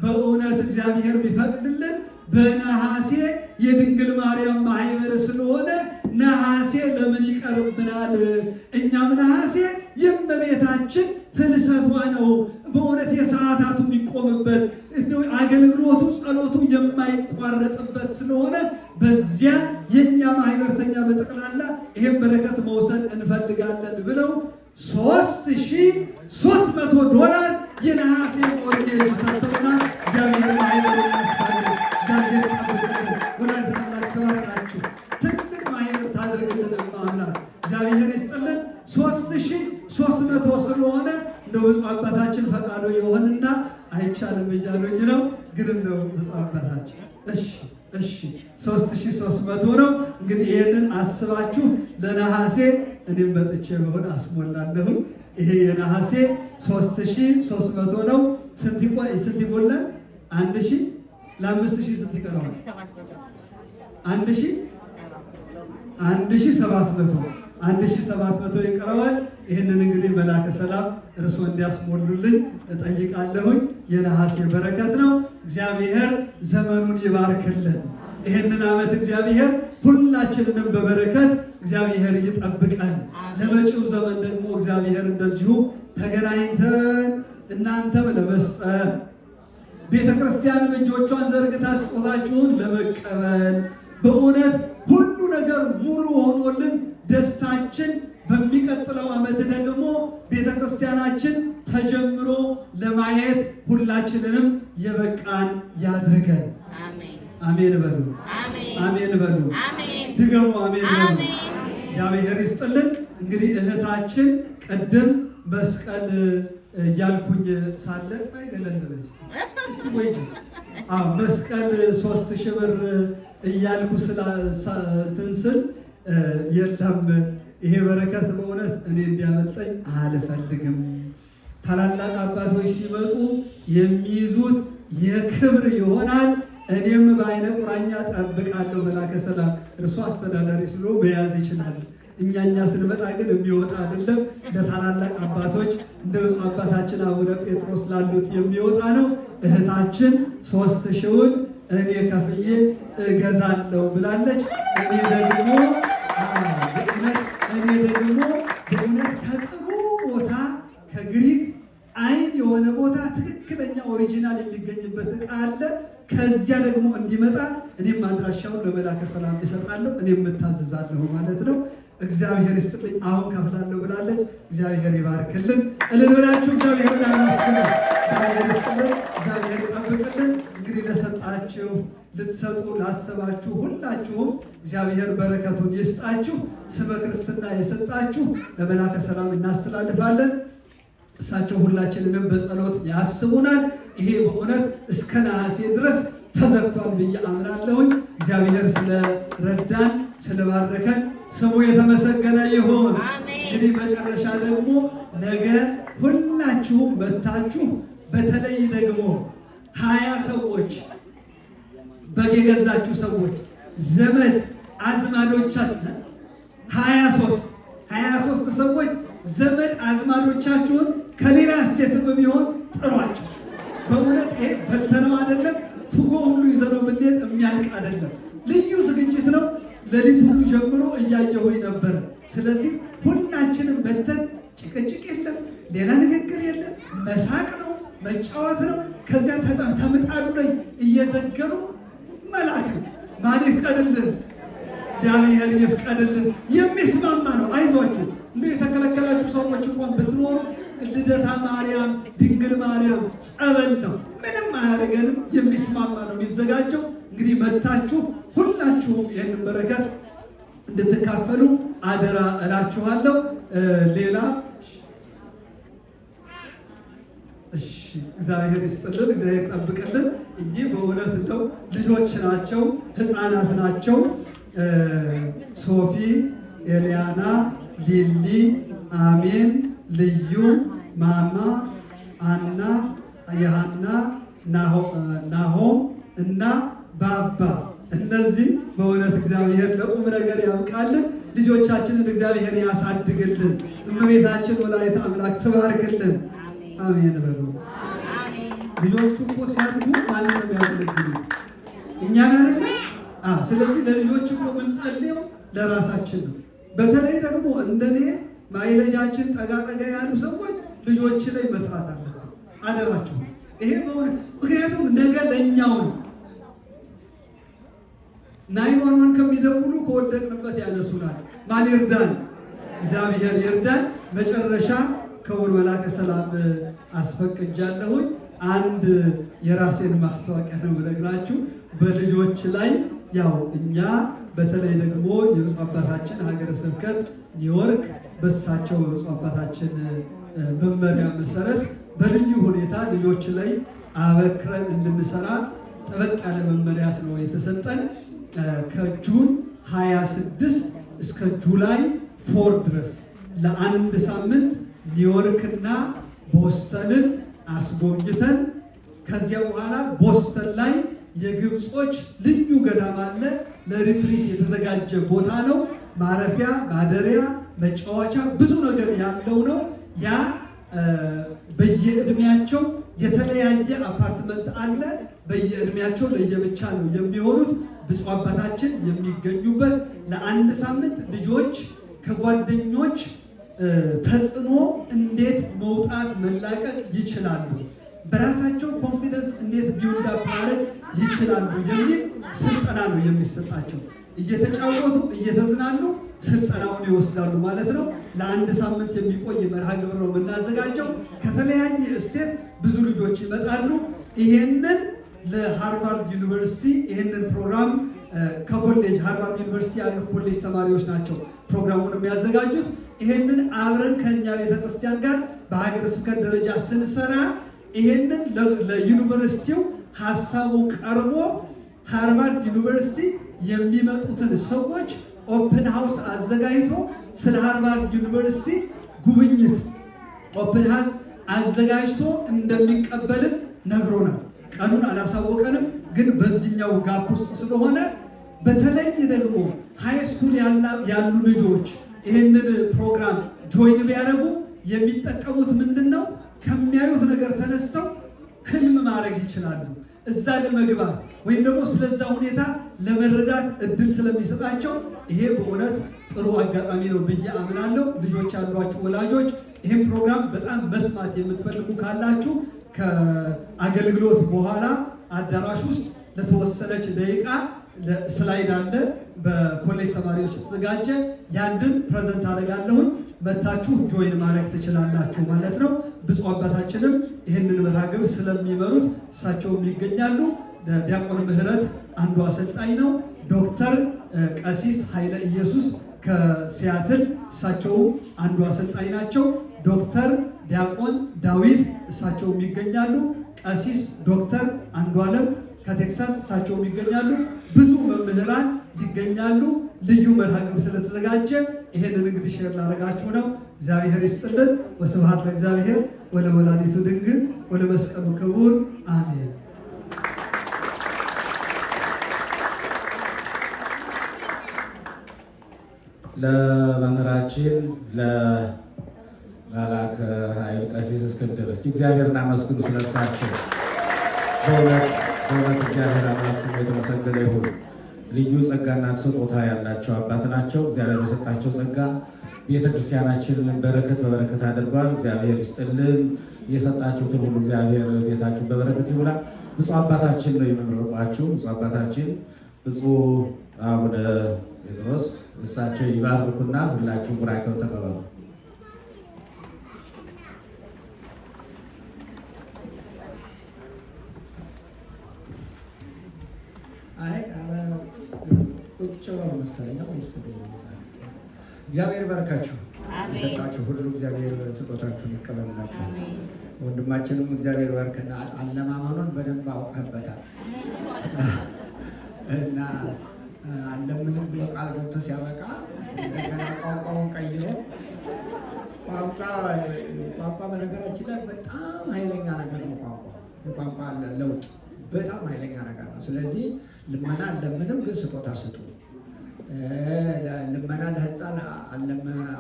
በእውነት እግዚአብሔር ቢፈቅድልን በነሐሴ የድንግል ማርያም ማህበር ስለሆነ ነሐሴ ለምን ይቀርብናል? እኛም ነሐሴ የእመቤታችን ፍልሰቷ ነው። በእውነት የሰዓታቱ የሚቆምበት፣ አገልግሎቱ ጸሎቱ የማይቋረጥበት ስለሆነ በዚያ የእኛ ማህበርተኛ በጠቅላላ ይሄን በረከት መውሰድ እንፈልጋለን ብለው $3,300 የነሐሴ mortgage ሰጥተውናል። እግዚአብሔር ማህበሩን ያስፋልን። እግዚአብሔር ይጠብቅልን። ወላዲተ አምላክ ትባርካችሁ። ትልቅ ማህበር ታድርግልን አምላክ እግዚአብሔር ይስጥልን። 3,300 ስለሆነ እንደ ብፁዕ አባታችን ፈቃዱ የሆንና አይቻልም እያሉኝ ነው። ግን እንደው ብፁዕ አባታችን እሺ እሺ፣ 3,300 ነው። እንግዲህ ይህንን አስባችሁ ለነሐሴ እኔም መጥቼ በሆን አስሞላለሁ። ይሄ የነሐሴ 3,300 ነው። ስንት ይጎላል? 1,000። ለ5,000 ስንት ይቀረዋል? 1,000፣ 1,700፣ 1,700 ይቀረዋል። ይህንን እንግዲህ መላከ ሰላም እርስዎ እንዲያስሞሉልኝ እጠይቃለሁኝ። የነሐሴ በረከት ነው። እግዚአብሔር ዘመኑን ይባርክልን። ይህንን ዓመት እግዚአብሔር ሁላችንንም በበረከት እግዚአብሔር ይጠብቀን። ለመጪው ዘመን ደግሞ እግዚአብሔር እንደዚሁ ተገናኝተን እናንተም ለመስጠት፣ ቤተ ክርስቲያንም እጆቿን ዘርግታ ስጦታችሁን ለመቀበል፣ በእውነት ሁሉ ነገር ሙሉ ሆኖልን ደስታችን በሚቀጥለው ዓመት ደግሞ ቤተ ክርስቲያናችን ተጀምሮ ለማየት ሁላችንንም የበቃን ያድርገን። አሜን በሉ። አሜን በሉ። ድገሙ። አሜን በሉ። እግዚአብሔር ይስጥልን። እንግዲህ እህታችን ቅድም መስቀል እያልኩኝ ሳለ ቆይ ገለል በይ እስቲ፣ እስቲ ወይ አዎ መስቀል 3,000 ብር እያልኩ እንትን ስል የለም ይሄ በረከት በእውነት እኔ እንዲያመልጠኝ አልፈልግም። ታላላቅ አባቶች ሲመጡ የሚይዙት የክብር ይሆናል። እኔም በአይነ ቁራኛ ጠብቃለሁ። መላከ ሰላም እርሱ አስተዳዳሪ ስሎ መያዝ ይችላል። እኛ ስንመጣ ግን የሚወጣ አይደለም። ለታላላቅ አባቶች እንደ ብፁዕ አባታችን አቡነ ጴጥሮስ ላሉት የሚወጣ ነው። እህታችን 3,000ውን እኔ ከፍዬ እገዛለሁ ብላለች። እኔ ደግሞ በእውነት ከጥሩ ቦታ ከግሪክ አይን የሆነ ቦታ ትክክለኛ ከዚያ ደግሞ እንዲመጣ እኔም አድራሻውን ለመላከ ሰላም እሰጣለሁ፣ እኔም እታዘዛለሁ ማለት ነው። እግዚአብሔር ይስጥልኝ። አሁን ከፍላለሁ ብላለች። እግዚአብሔር ይባርክልን። እልል ብላችሁ እግዚአብሔርን አመስግኑ። እግዚአብሔር ይስጥልን፣ እግዚአብሔር ይጠብቅልን። እንግዲህ ለሰጣችሁ፣ ልትሰጡ ላሰባችሁ ሁላችሁም እግዚአብሔር በረከቱን ይስጣችሁ። ስመ ክርስትና የሰጣችሁ ለመላከ ሰላም እናስተላልፋለን። እሳቸው ሁላችንንም በጸሎት ያስቡናል። ይሄ በእውነት እስከ ነሐሴ ድረስ ተዘግቷል ብዬ አምናለሁኝ። እግዚአብሔር ስለረዳን ስለባረከን ስሙ የተመሰገነ ይሁን። እንግዲህ መጨረሻ ደግሞ ነገ ሁላችሁም መታችሁ፣ በተለይ ደግሞ 20 ሰዎች በግ የገዛችሁ ሰዎች ዘመድ አዝማዶቻችሁ፣ 23 ሰዎች ዘመድ አዝማዶቻችሁን ከሌላ state ም ቢሆን ጥሯቸው። በእውነት ይሄ በተነው አይደለም፣ to go ሁሉ ይዘነው ብንሄድ የሚያልቅ አይደለም። ልዩ ዝግጅት ነው። ሌሊት ሁሉ ጀምሮ እያየሁኝ ነበረ። ስለዚህ ሁላችንም በተን ጭቅጭቅ የለም፣ ሌላ ንግግር የለም፣ መሳቅ ነው፣ መጫወት ነው። ከዚያ ተምጣዱ ላይ እየዘገኑ መላክ ነው። ማን ይፍቀድልን? እግዚአብሔር ይፍቀድልን። የሚስማማ ነው። አይዟችሁ፣ እንደ የተከለከላችሁ ሰዎች እንኳን ብትኖሩ ልደታ ማርያም፣ ድንግል ማርያም ጸበል ነው። ምንም አያደርገንም። የሚስማማ ነው የሚዘጋጀው። እንግዲህ መታችሁ ሁላችሁም ይህንን በረከት እንድትካፈሉ አደራ እላችኋለሁ። ሌላ እሺ፣ እግዚአብሔር ይስጥልን፣ እግዚአብሔር ይጠብቅልን። እኚህ በእውነት እንደው ልጆች ናቸው፣ ህፃናት ናቸው። ሶፊ፣ ኤልያና፣ ሊሊ፣ አሜን፣ ልዩ፣ ማማ፣ አና፣ የሃና፣ ናሆም እና ባባ፣ እነዚህ በእውነት እግዚአብሔር ለቁም ነገር ያብቃልን። ልጆቻችንን እግዚአብሔር ያሳድግልን። እመቤታችን ወላዲተ አምላክ ትባርክልን። አሜን በሉ። ልጆቹ እኮ ሲያድጉ ማንን ነው የሚያገለግሉ? እኛን አይደለም? ስለዚህ ለልጆች እኮ የምንጸልየው ለራሳችን ነው። በተለይ ደግሞ እንደኔ mileage ኣችን ጠጋ ጠጋ ያሉ ሰዎች ልጆች ላይ መስራት አለብን። አደራችሁ። ይሄ በእውነት ምክንያቱም ነገ ለእኛው ነው። 911 ከሚደውሉ ከወደቅንበት ያነሱናል። ማን ይርዳን? እግዚአብሔር ይርዳን። መጨረሻ ክቡር መላከ ሰላም አስፈቅጃለሁኝ። አንድ የራሴን ማስታወቂያ ነው የምነግራችሁ። በልጆች ላይ ያው እኛ በተለይ ደግሞ የብፁዕ አባታችን ሀገረ ስብከት ኒውዮርክ በሳቸው በብፁዕ አባታችን መመሪያ መሰረት በልዩ ሁኔታ ልጆች ላይ አበክረን እንድንሰራ ጠበቅ ያለ መመሪያ ስለሆነ የተሰጠን ከ June 26 እስከ July 4 ድረስ ለአንድ ሳምንት ኒውዮርክና ቦስተንን አስጎብኝተን ከዚያ በኋላ ቦስተን ላይ የግብጾች ልዩ ገዳም አለ። ለ retreat የተዘጋጀ ቦታ ነው። ማረፊያ፣ ማደሪያ፣ መጫወቻ ብዙ ነገር ያለው ነው። ያ በየእድሜያቸው የተለያየ አፓርትመንት አለ። በየእድሜያቸው ለየብቻ ነው የሚሆኑት። ብፁዕ አባታችን የሚገኙበት ለአንድ ሳምንት ልጆች ከጓደኞች ተጽዕኖ እንዴት መውጣት መላቀቅ ይችላሉ፣ በራሳቸው confidence እንዴት build up ማድረግ ይችላሉ የሚል ስልጠና ነው የሚሰጣቸው። እየተጫወቱ እየተዝናኑ ስልጠናውን ይወስዳሉ ማለት ነው። ለአንድ ሳምንት የሚቆይ መርሃ ግብር ነው የምናዘጋጀው። ከተለያየ state ብዙ ልጆች ይመጣሉ። ይሄንን ለሃርቫርድ ዩኒቨርሲቲ ይሄንን ፕሮግራም ከኮሌጅ ሃርቫርድ ዩኒቨርሲቲ ያሉ ኮሌጅ ተማሪዎች ናቸው ፕሮግራሙን የሚያዘጋጁት። ይሄንን አብረን ከኛ ቤተክርስቲያን ጋር በሀገረ ስብከት ደረጃ ስንሰራ ይሄንን ለዩኒቨርሲቲው ሀሳቡ ቀርቦ ሃርቫርድ ዩኒቨርሲቲ የሚመጡትን ሰዎች open house አዘጋጅቶ ስለ ሃርቫርድ ዩኒቨርሲቲ ጉብኝት open house አዘጋጅቶ እንደሚቀበልን ነግሮናል። ቀኑን አላሳወቀንም፣ ግን በዚህኛው gap ውስጥ ስለሆነ በተለይ ደግሞ high school ያሉ ልጆች ይህንን ፕሮግራም join ቢያደርጉ የሚጠቀሙት ምንድን ነው? ከሚያዩት ነገር ተነስተው ህልም ማድረግ ይችላሉ። እዛ ለመግባት ወይም ደግሞ ስለዛ ሁኔታ ለመረዳት እድል ስለሚሰጣቸው ይሄ በእውነት ጥሩ አጋጣሚ ነው ብዬ አምናለሁ። ልጆች ያሏችሁ ወላጆች ይህን ፕሮግራም በጣም መስማት የምትፈልጉ ካላችሁ ከአገልግሎት በኋላ አዳራሽ ውስጥ ለተወሰነች ደቂቃ slide አለ፣ በኮሌጅ ተማሪዎች የተዘጋጀ፣ ያንን present አደርጋለሁኝ። መታችሁ join ማድረግ ትችላላችሁ ማለት ነው። ብፁዕ አባታችንም ይህንን መርሃ ግብር ስለሚመሩት እሳቸውም ይገኛሉ። ዲያቆን ምህረት አንዱ አሰልጣኝ ነው። ዶክተር ቀሲስ ኃይለ ኢየሱስ ከሲያትል እሳቸው አንዱ አሰልጣኝ ናቸው። ዶክተር ዲያቆን ዳዊት እሳቸውም ይገኛሉ። ቀሲስ ዶክተር አንዱ ዓለም ከቴክሳስ እሳቸውም ይገኛሉ። ብዙ መምህራን ይገኛሉ። ልዩ መርሃ ግብር ስለተዘጋጀ ይሄንን እንግዲህ share ላደርጋችሁ ነው። እግዚአብሔር ይስጥልን። ወስብሐት ለእግዚአብሔር ወለወላዲቱ ድንግል ወለመስቀሉ ክቡር፣ አሜን። ለመምህራችን ለመላከ ኃይል ቀሲስ እስክንድር እስቲ እግዚአብሔርን አመስግኑ ስለእርሳቸው። በእውነት በእውነት እግዚአብሔር አምላክ ስሙ የተመሰገነ ይሁን። ልዩ ጸጋና ስጦታ ያላቸው አባት ናቸው። እግዚአብሔር በሰጣቸው ጸጋ ቤተክርስቲያናችንን በረከት በበረከት አድርጓል። እግዚአብሔር ይስጥልን። የሰጣችሁትን ሁሉ እግዚአብሔር ቤታችሁን በበረከት ይሙላ። ብፁዕ አባታችን ነው የሚመርቋችሁ። ብፁዕ አባታችን ብፁዕ አቡነ ጴጥሮስ እሳቸው ይባርኩና ሁላችሁም ቡራኬውን ተቀበሉ። አይ ኧረ ቁጭ በሉ መሰለኝ ነው ወይስ እግዚአብሔር ይባርካችሁ። የሰጣችሁ ሁሉ እግዚአብሔር ስጦታችሁን ይቀበልላችሁ። ወንድማችንም እግዚአብሔር ይባርክና አለማመኑን በደንብ አውቀህበታል እና አለምንም ብሎ ቃል ገብቶ ሲያበቃ እንደገና ቋንቋውን ቀይሮ፣ ቋንቋ ቋንቋ በነገራችን ላይ በጣም ኃይለኛ ነገር ነው። ቋንቋ የቋንቋ ለውጥ በጣም ኃይለኛ ነገር ነው። ስለዚህ ልመና አለምንም ግን ስጦታ ስጡ። ልመና ለህፃን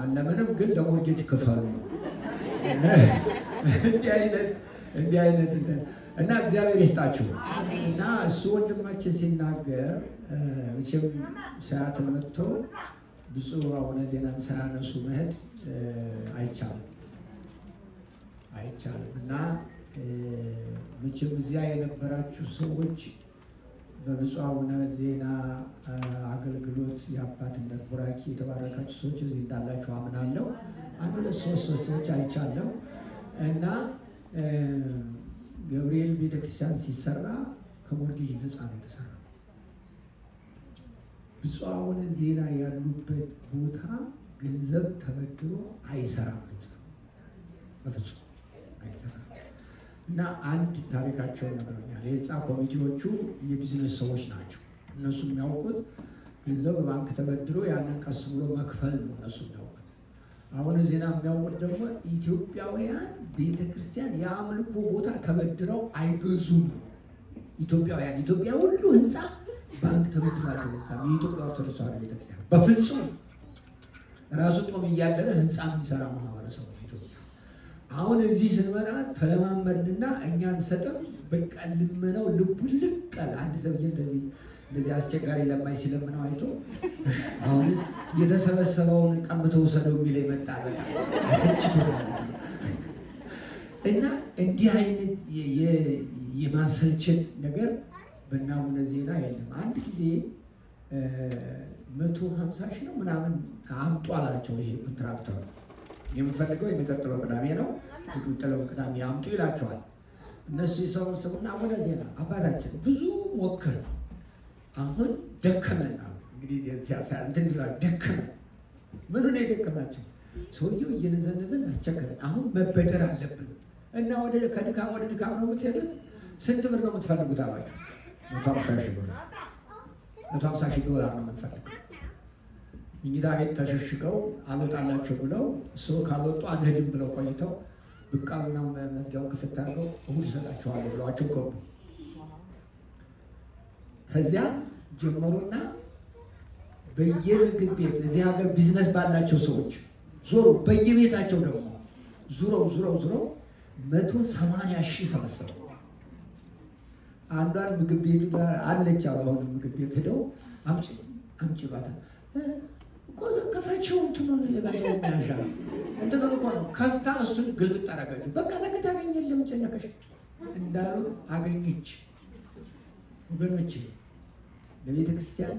አለምንም ግን ለ mortgage ክፈሉ። እንዲህ አይነት እንትን እና እግዚአብሔር ይስጣችሁ። እና እሱ ወንድማችን ሲናገር መቼም ሲያትል መጥቶ ብፁዕ አቡነ ዜናን ሳያነሱ መሄድ አይቻልም፣ አይቻልም። እና መቼም እዚያ የነበራችሁ ሰዎች በብፁዕ አቡነ ዜና አገልግሎት የአባትነት ቡራኬ የተባረካችሁ ሰዎች እዚህ እንዳላችሁ አምናለሁ። አንድ ሁለት ሶስት ሶስት ሰዎች አይቻለሁ። እና ገብርኤል ቤተክርስቲያን ሲሰራ ከ mortgage ነፃ ነው የተሰራው። ብፁዕ አቡነ ዜና ያሉበት ቦታ ገንዘብ ተበድሮ አይሰራም፣ ህንፃ በፍጹም አይሰራም። እና አንድ ታሪካቸውን ነግረውኛል። የህንፃ ኮሚቴዎቹ የቢዝነስ ሰዎች ናቸው። እነሱ የሚያውቁት ገንዘብ በባንክ ተበድሮ ያንን ቀስ ብሎ መክፈል ነው እነሱ የሚያውቁት። አቡነ ዜና የሚያውቁት ደግሞ ኢትዮጵያውያን ቤተክርስቲያን የአምልኮ ቦታ ተበድረው አይገዙም ነው። ኢትዮጵያውያን ኢትዮጵያ ሁሉ ህንፃ ባንክ ተበድሮ አልተገዛም። የኢትዮጵያ ኦርቶዶክስ ተዋሕዶ ቤተክርስቲያን በፍጹም። ራሱ ጦም እያደረ ህንፃ የሚሰራ ማህበረሰቡ ነው ኢትዮጵያ። አሁን እዚህ ስንመጣ ተለማመድንና እኛ አንሰጥም። በቃ ልመናው ልቡ ልቀል። አንድ ሰውዬ እንደዚህ እንደዚህ አስቸጋሪ ለማኝ ሲለምነው አይቶ አሁንስ የተሰበሰበውን ቀምቶ ውሰደው የሚል መጣ። በቃ አሰልችቶት ማለት ነው። እና እንዲህ አይነት የማሰልቸት ነገር በእነ አቡነ ዜና የለም። አንድ ጊዜ 150,000 ነው ምናምን አምጡ አላቸው። ይሄ ኮንትራክተሩ የምፈልገው የሚቀጥለው ቅዳሜ ነው፣ የሚቀጥለው ቅዳሜ አምጡ ይላቸዋል። እነሱ ይሰበስቡና አቡነ ዜና አባታችን ብዙ ሞክር አሁን ደከመን አሉ። እንግዲህ እንትን ይላል ደከመን። ምኑ ነው የደከማቸው? ሰውየው እየነዘነዘን አስቸገረን። አሁን መበደር አለብን እና ወደ ከድካም ወደ ድካም ነው የምትሄዱት። ስንት ብር ነው የምትፈልጉት አሏቸው። 150,000 ብር፣ 150,000 ዶላር ነው የምንፈልገው። መኝታ ቤት ተሸሽገው አልወጣላቸው ብለው እሱ ካልወጡ አንሄድም ብለው ቆይተው ብቅ አሉና መዝጊያውን ክፍት አድርገው እሑድ እሰጣቸዋለሁ ብለዋቸው ገቡ። ከዚያ ጀመሩና በየምግብ ቤት እዚህ ሀገር ቢዝነስ ባላቸው ሰዎች ዞሩ። በየቤታቸው ደግሞ ዙረው ዙረው ዙረው 180,000 ሰበሰቡ። አንዷን ምግብ ቤቱ ጋር አለች አሉ። አሁን ምግብ ቤት ሄደው አምጪ አምጪ ባታ እኮ ክፈችው እንትኑን የገንዘቡ መያዣ እንትኑን እኮ ነው ከፍታ እሱን ግልብጥ አደረጋችሁ። በቃ ነገ ታገኘ ለምን ጨነቀሽ እንዳሉ አገኘች። ወገኖቼ ለቤተ ክርስቲያን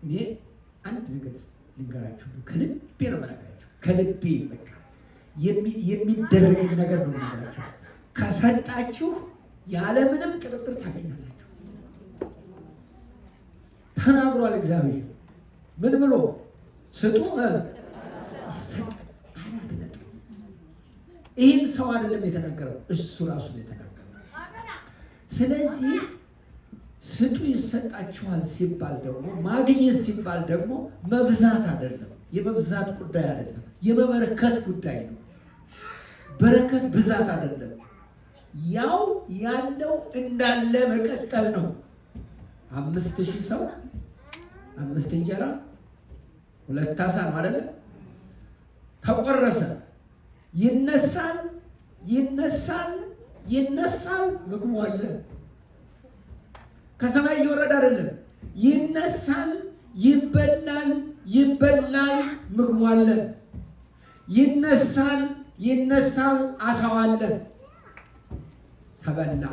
እኔ አንድ ነገር ልንገራችሁ፣ ከልቤ ነው የምነግራችሁ። ከልቤ በቃ የሚደረግን ነገር ነው የምነግራችሁ። ከሰጣችሁ ያለምንም ጥርጥር ታገኛላችሁ። ተናግሯል እግዚአብሔር። ምን ብሎ? ስጡ ይሰጣል። 4 ነጥብ። ይህን ሰው አይደለም የተናገረው፣ እሱ ራሱ ነው የተናገረው። ስለዚህ ስጡ ይሰጣችኋል ሲባል ደግሞ ማግኘት ሲባል ደግሞ መብዛት አይደለም፣ የመብዛት ጉዳይ አይደለም፣ የመበረከት ጉዳይ ነው። በረከት ብዛት አይደለም፣ ያው ያለው እንዳለ መቀጠል ነው። 5,000 ሰው 5 እንጀራ 2 ዓሣ ነው አይደለ? ተቆረሰ። ይነሳል፣ ይነሳል፣ ይነሳል። ምግቡ አለ። ከሰማይ እየወረደ አይደለም። ይነሳል፣ ይበላል፣ ይበላል። ምግቡ አለ። ይነሳል፣ ይነሳል። ዓሣው አለ። ተበላ፣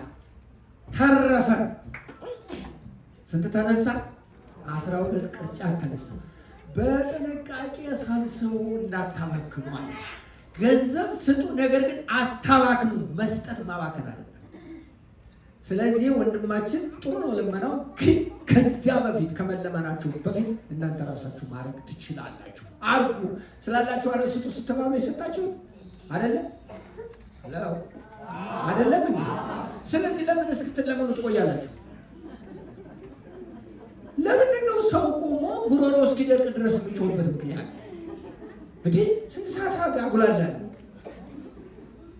ተረፈ። ስንት ተነሳ? 12 ቅርጫት ተነሳ። በጥንቃቄ ሰብስቡ እንዳታባክኑ አለ። ገንዘብ ስጡ፣ ነገር ግን አታባክኑ። መስጠት ማባከን አይደለም። ስለዚህ ወንድማችን ጥሩ ነው ልመናው፣ ግን ከዚያ በፊት ከመለመናችሁ በፊት እናንተ ራሳችሁ ማድረግ ትችላላችሁ። አርጉ ስላላችሁ አይደል? ስጡ ስትባሉ የሰጣችሁት አይደለም አይደለም እንዴ? ስለዚህ ለምን እስክትለመኑ ትቆያላችሁ? ለምንድን ነው ሰው ቆሞ ጉሮሮ እስኪደርቅ ድረስ የሚጮህበት ምክንያት? እንዴ ስንት ሰዓት አጉላላል።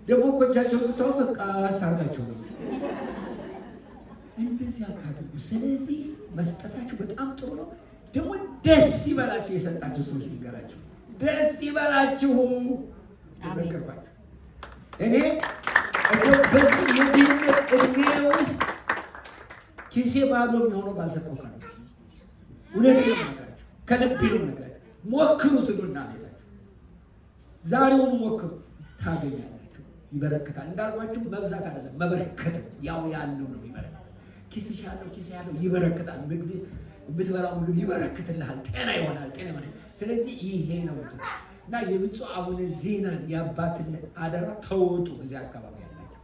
ደግሞ እኮ እጃቸውን የምታወጡት ቀስ አድርጋችሁ ነው። እንደዚህ አታድርጉ። ስለዚህ መስጠታችሁ በጣም ጥሩ ነው። ደግሞ ደስ ይበላችሁ። የሰጣችሁ ሰዎች ልንገራችሁ፣ ደስ ይበላችሁ። ነገርኳችሁ። እኔ በዚህ የድህነት እድሜ ውስጥ ኪሴ ባዶ የሚሆነው ባልሰጠው ካለ እውነቴን ነው የምነግራችሁ፣ ከልቤ ነው የምነግራችሁ። ሞክሩት፣ ኑና ቤታችሁ ዛሬውኑ ሞክሩ፣ ታገኛላችሁ። ይበረክታል። እንዳልኳችሁ መብዛት አይደለም መበረከት ነው። ያው ያለው ነው የሚበረክት። ኪስሽ ያለው ኪስ ያለው ይበረክታል። ምግብ የምትበላው ምግብ ይበረክትልሃል። ጤና ይሆናል፣ ጤና ይሆናል። ስለዚህ ይሄ ነው እና የብፁዕ አቡነ ዜናን የአባትነት አደራ ተወጡ። እዚህ አካባቢ ያላቸው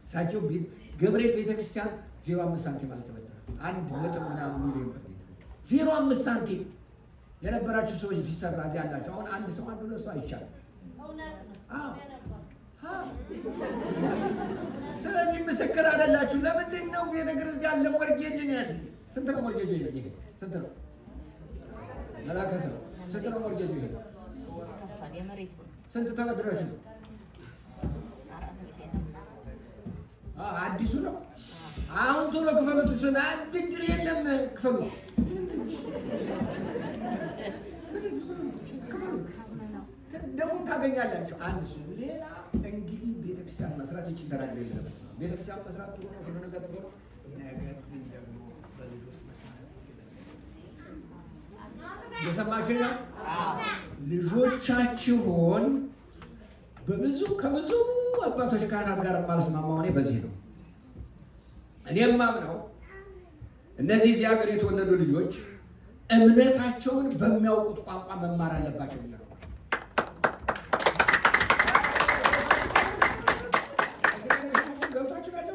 እሳቸው ገብርኤል ቤተክርስቲያን 05 ሳንቲም አልተበደረም። 1 ነጥብ ምናምን ሚሊዮን ብር 05 ሳንቲም የነበራችሁ ሰዎች ሲሰራ እዚህ ያላችሁ አሁን አንድ ሰው አንድ ሁለት ሰው አይቻልም። ስለዚህ ምስክር አይደላችሁ። ለምንድን ነው ቤተክርስቲያን ለ mortgage ነው ያለ? ስንት ነው mortgage? ይሄ ስንት ነው? መላከ ሰው ስንት ነው mortgage? ይሄ ስንት ተበድራችሁ? አዲሱ ነው። አሁን ቶሎ ክፈሉት። እሱን ብድር የለም ክፈሉት፣ ክፈሉት። ደግሞ ታገኛላችሁ። አንድ እሱ ሌላ እንግዲህ ቤተክርስቲያን መስራት ይችን ተናግሬ ቤተክርስቲያን መስራት ጥሩ ነው፣ ሁሉ ነገር ጥሩ ነው። ነገር ግን ደግሞ በልጆች መስራት እየሰማችሁ ነው። ልጆቻችሁን በብዙ ከብዙ አባቶች ካህናት ጋር የማልስማማው እኔ በዚህ ነው። እኔ የማምነው እነዚህ እዚህ ሀገር የተወለዱ ልጆች እምነታቸውን በሚያውቁት ቋንቋ መማር አለባቸው ብዬ ነው። ገብቷችሁ ናቸው።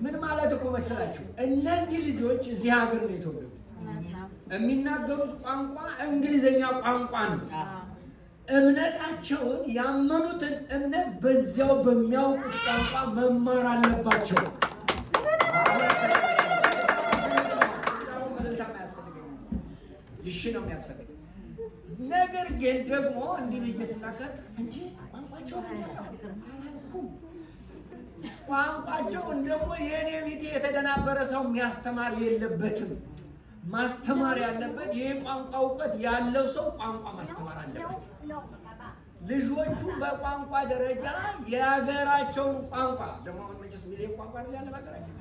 ምን ማለት እኮ መሰላችሁ? እነዚህ ልጆች እዚህ ሀገር ነው የተወለዱት። የሚናገሩት ቋንቋ እንግሊዘኛ ቋንቋ ነው። እምነታቸውን ያመኑትን እምነት በዚያው በሚያውቁት ቋንቋ መማር አለባቸው። ይሽ ነው የሚያስፈልገው። ነገር ግን ደግሞ እንዲህ ብዬ ስናገር እንጂ ቋንቋቸውን አላልኩም። ቋንቋቸውን ደግሞ የእኔ ቢጤ የተደናበረ ሰው የሚያስተማር የለበትም። ማስተማር ያለበት ይህ ቋንቋ እውቀት ያለው ሰው ቋንቋ ማስተማር አለበት። ልጆቹ በቋንቋ ደረጃ የሀገራቸውን ቋንቋ ደግሞ አሁን መቼስ ሚሊዮን ቋንቋ አይደል ያለ በሀገራችን።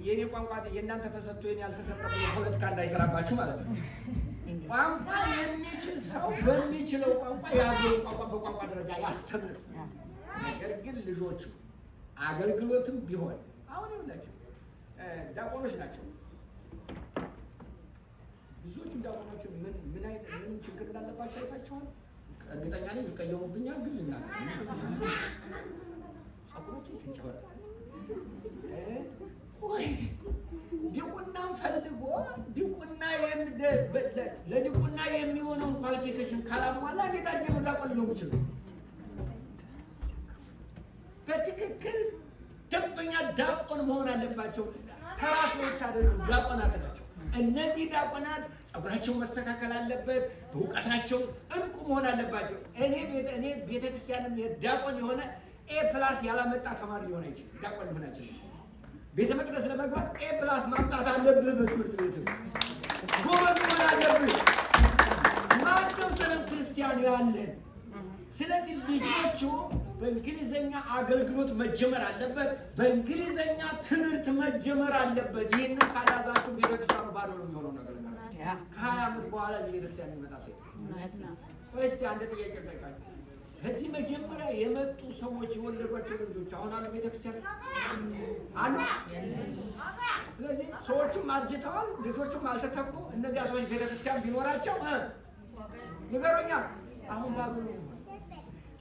የኔ ቋንቋ የእናንተ ተሰጥቶ የኔ ያልተሰጠ ፖለቲካ እንዳይሰራባችሁ ማለት ነው። ቋንቋ የሚችል ሰው በሚችለው ቋንቋ የሀገሩን ቋንቋ በቋንቋ ደረጃ ያስተምር። ነገር ግን ልጆቹ አገልግሎትም ቢሆን አሁን ይኸውላችሁ ዲያቆኖች ናቸው። ብዙዎቹ ዲያቆኖች ምን ምን አይነት ምን ችግር እንዳለባቸው አይታችኋል። እርግጠኛ ነኝ ይቀየሙብኛል፣ ግን ልናገር። ጸጉራቸው የተንጨባረረ ወይ ዲቁናን ፈልጎ ዲቁና ለዲቁና የሚሆነውን qualification ካላሟላ እንዴት አድርጌ ነው ዲያቆን ሊሆን ይችላል? በትክክል ደንበኛ ዲያቆን መሆን አለባቸው። ተራ ሰዎች አይደሉም፣ ዲያቆናት ናቸው። እነዚህ ዲያቆናት ጸጉራቸው መስተካከል አለበት፣ በእውቀታቸው እንቁ መሆን አለባቸው። እኔ ቤተክርስቲያንም ዲያቆን የሆነ A plus ያላመጣ ተማሪ ሊሆን አይችልም፣ ዲያቆን ሊሆን አይችልም። ቤተ መቅደስ ለመግባት A plus ማምጣት አለብህ። በትምህርት ቤት ጎበዝ መሆን አለብህ። ማነው ሰነፍ ክርስቲያን ያለን? ስለዚህ ልጆቹ በእንግሊዘኛ አገልግሎት መጀመር አለበት። በእንግሊዘኛ ትምህርት መጀመር አለበት። ይህንን ካላዛችሁ ቤተክርስቲያኑ ባዶ ነው የሚሆነው ነገር። ከ20 ዓመት በኋላ እዚህ ቤተክርስቲያን የሚመጣ ሴት እስቲ አንድ ጥያቄ ልጠይቃችሁ። ከዚህ መጀመሪያ የመጡ ሰዎች የወለዷቸው ልጆች አሁን አሉ ቤተክርስቲያን አሉ? ስለዚህ ሰዎቹም አርጅተዋል፣ ልጆቹም አልተተኩ። እነዚያ ሰዎች ቤተክርስቲያን ቢኖራቸው ንገሮኛ አሁን ባዶ ነው።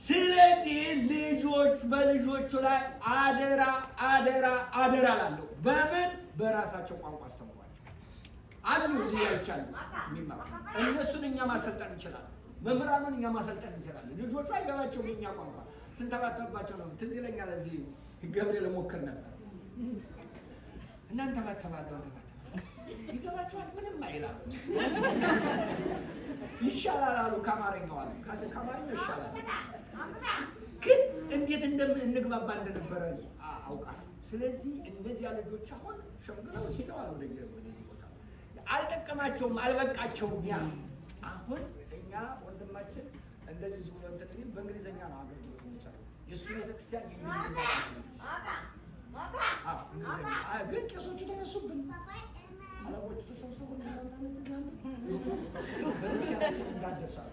ስለዚህ ልጆች በልጆቹ ላይ አደራ አደራ አደራ ላለሁ። በምን በራሳቸው ቋንቋ አስተምሯቸው። አሉ እዚህ ያይቻሉ የሚማሩ፣ እነሱን እኛ ማሰልጠን እንችላለን። መምህራኑን እኛ ማሰልጠን እንችላለን። ልጆቹ አይገባቸውም የኛ ቋንቋ፣ ስንተባተብባቸው ነው። ትዝ ይለኛል እዚህ ገብርኤል እሞክር ነበር። እናንተ ባተባለሁ ተባተባ ይገባቸዋል። ምንም አይላሉ። ይሻላል አሉ ከአማርኛው አሉ፣ ከአማርኛው ይሻላል። ግን እንዴት እንግባባ እንደነበረ አውቃለሁ። ስለዚህ እነዚያ ልጆች አሁን ሸምግለው ሄደዋል ወደ ቦታ። አልጠቀማቸውም፣ አልበቃቸውም። ያ አሁን እኛ ወንድማችን እንደዚህ ዝም ብሎ እንትን የሚል በእንግሊዝኛ ነው አገልግሎት የሚሰራው። የእሱ ቤተክርስቲያን የእንግሊዝኛ ግን ቄሶቹ ተነሱብን። አለቆቹ ተሰብስበው ቤተክርስቲያናችን እንዳትደርሳሉ።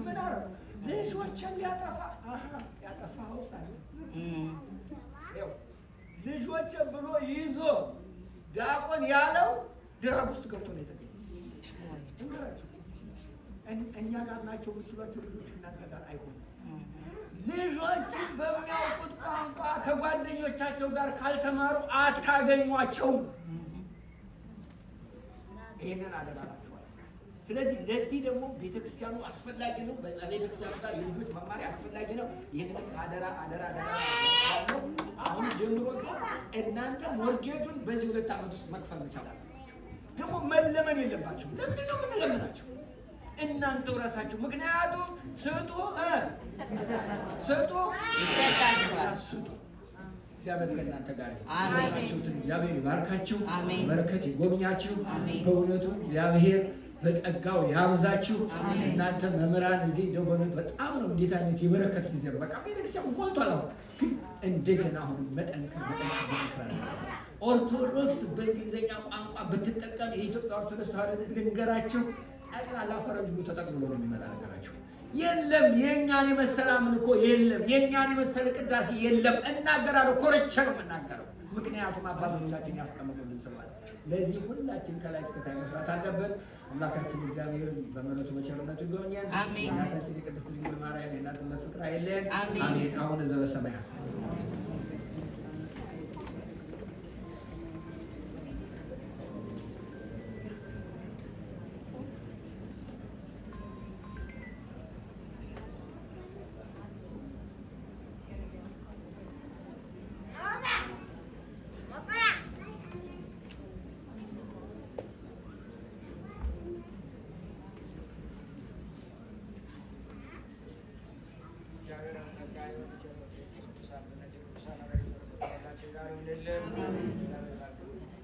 ምን አረጉ? ልጆችን ሊያጠፋ ያጠፋው ሳለ ልጆችን ብሎ ይዞ ዲያቆን ያለው drug ውስጥ ገብቶ ነው የተገኘ። እኛ ጋር ናቸው የምትሏቸው ልጆች እናንተ ጋር አይሆኑም። ልጆቹ በሚያውቁት ቋንቋ ከጓደኞቻቸው ጋር ካልተማሩ አታገኟቸውም። ይህንን አደራ እላችኋለሁ። ስለዚህ ለዚህ ደግሞ ቤተክርስቲያኑ አስፈላጊ ነው። በቤተክርስቲያኑ ጋር የልጆች መማሪያ አስፈላጊ ነው። ይህንን አደራ አደራ አደራ ነው። አሁን ጀምሮ ግን እናንተ mortgage ኡን በዚህ 2 ዓመት ውስጥ መክፈል መቻል አለባቸው። ደግሞ መለመን የለባቸው። ለምንድን ነው የምንለምናቸው? እናንተው ራሳችሁ። ምክንያቱም ስጡ ስጡ ስጡ። እግዚአብሔር ከእናንተ ጋር ይሁን። የሰጣችሁትን እግዚአብሔር ይባርካችሁ፣ በረከት ይጎብኛችሁ። በእውነቱ እግዚአብሔር በጸጋው ያብዛችሁ። እናንተ መምህራን እዚህ እንደው በእውነት በጣም ነው፣ እንዴት አይነት የበረከት ጊዜ ነው። በቃ ቤተክርስቲያን ሞልቷል። አሁን ግን እንደገና አሁን መጠንከር መጠንከር መጠንከር አለ። ኦርቶዶክስ በእንግሊዝኛ ቋንቋ ብትጠቀም የኢትዮጵያ ኦርቶዶክስ ተዋሕዶ ልንገራችሁ፣ ጠቅላላ ፈረንጁ ተጠቅልሎ ነው የሚመጣ ነገራችሁ። የለም የእኛን የመሰለ አምልኮ የለም፣ የእኛን የመሰለ ቅዳሴ የለም። እናገራለሁ፣ ኮርቼ ነው የምናገረው። ምክንያቱም አባቶቻችን ያስቀምጡልን ስለሆነ። ለዚህ ሁላችን ከላይ እስከታች መስራት አለብን። አምላካችን እግዚአብሔር በምሕረቱ በቸርነቱ ይጎብኘን። እናታችን የቅድስት ድንግል ማርያም የእናትነት ፍቅር አይለየን። አሜን። አቡነ ዘበሰማያት።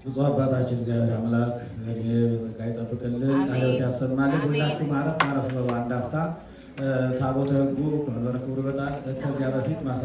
ብፁዕ አባታችን እግዚአብሔር አምላክ እድሜ በጸጋ ይጠብቅልን፣ ቃለ ሕይወት ያሰማልን። ሁላችሁም አረፍ አረፍ በሉ አንድ አፍታ። ታቦተ ሕጉ ከመንበረ ክብሩ ይወጣል። ከዚያ በፊት ማሳ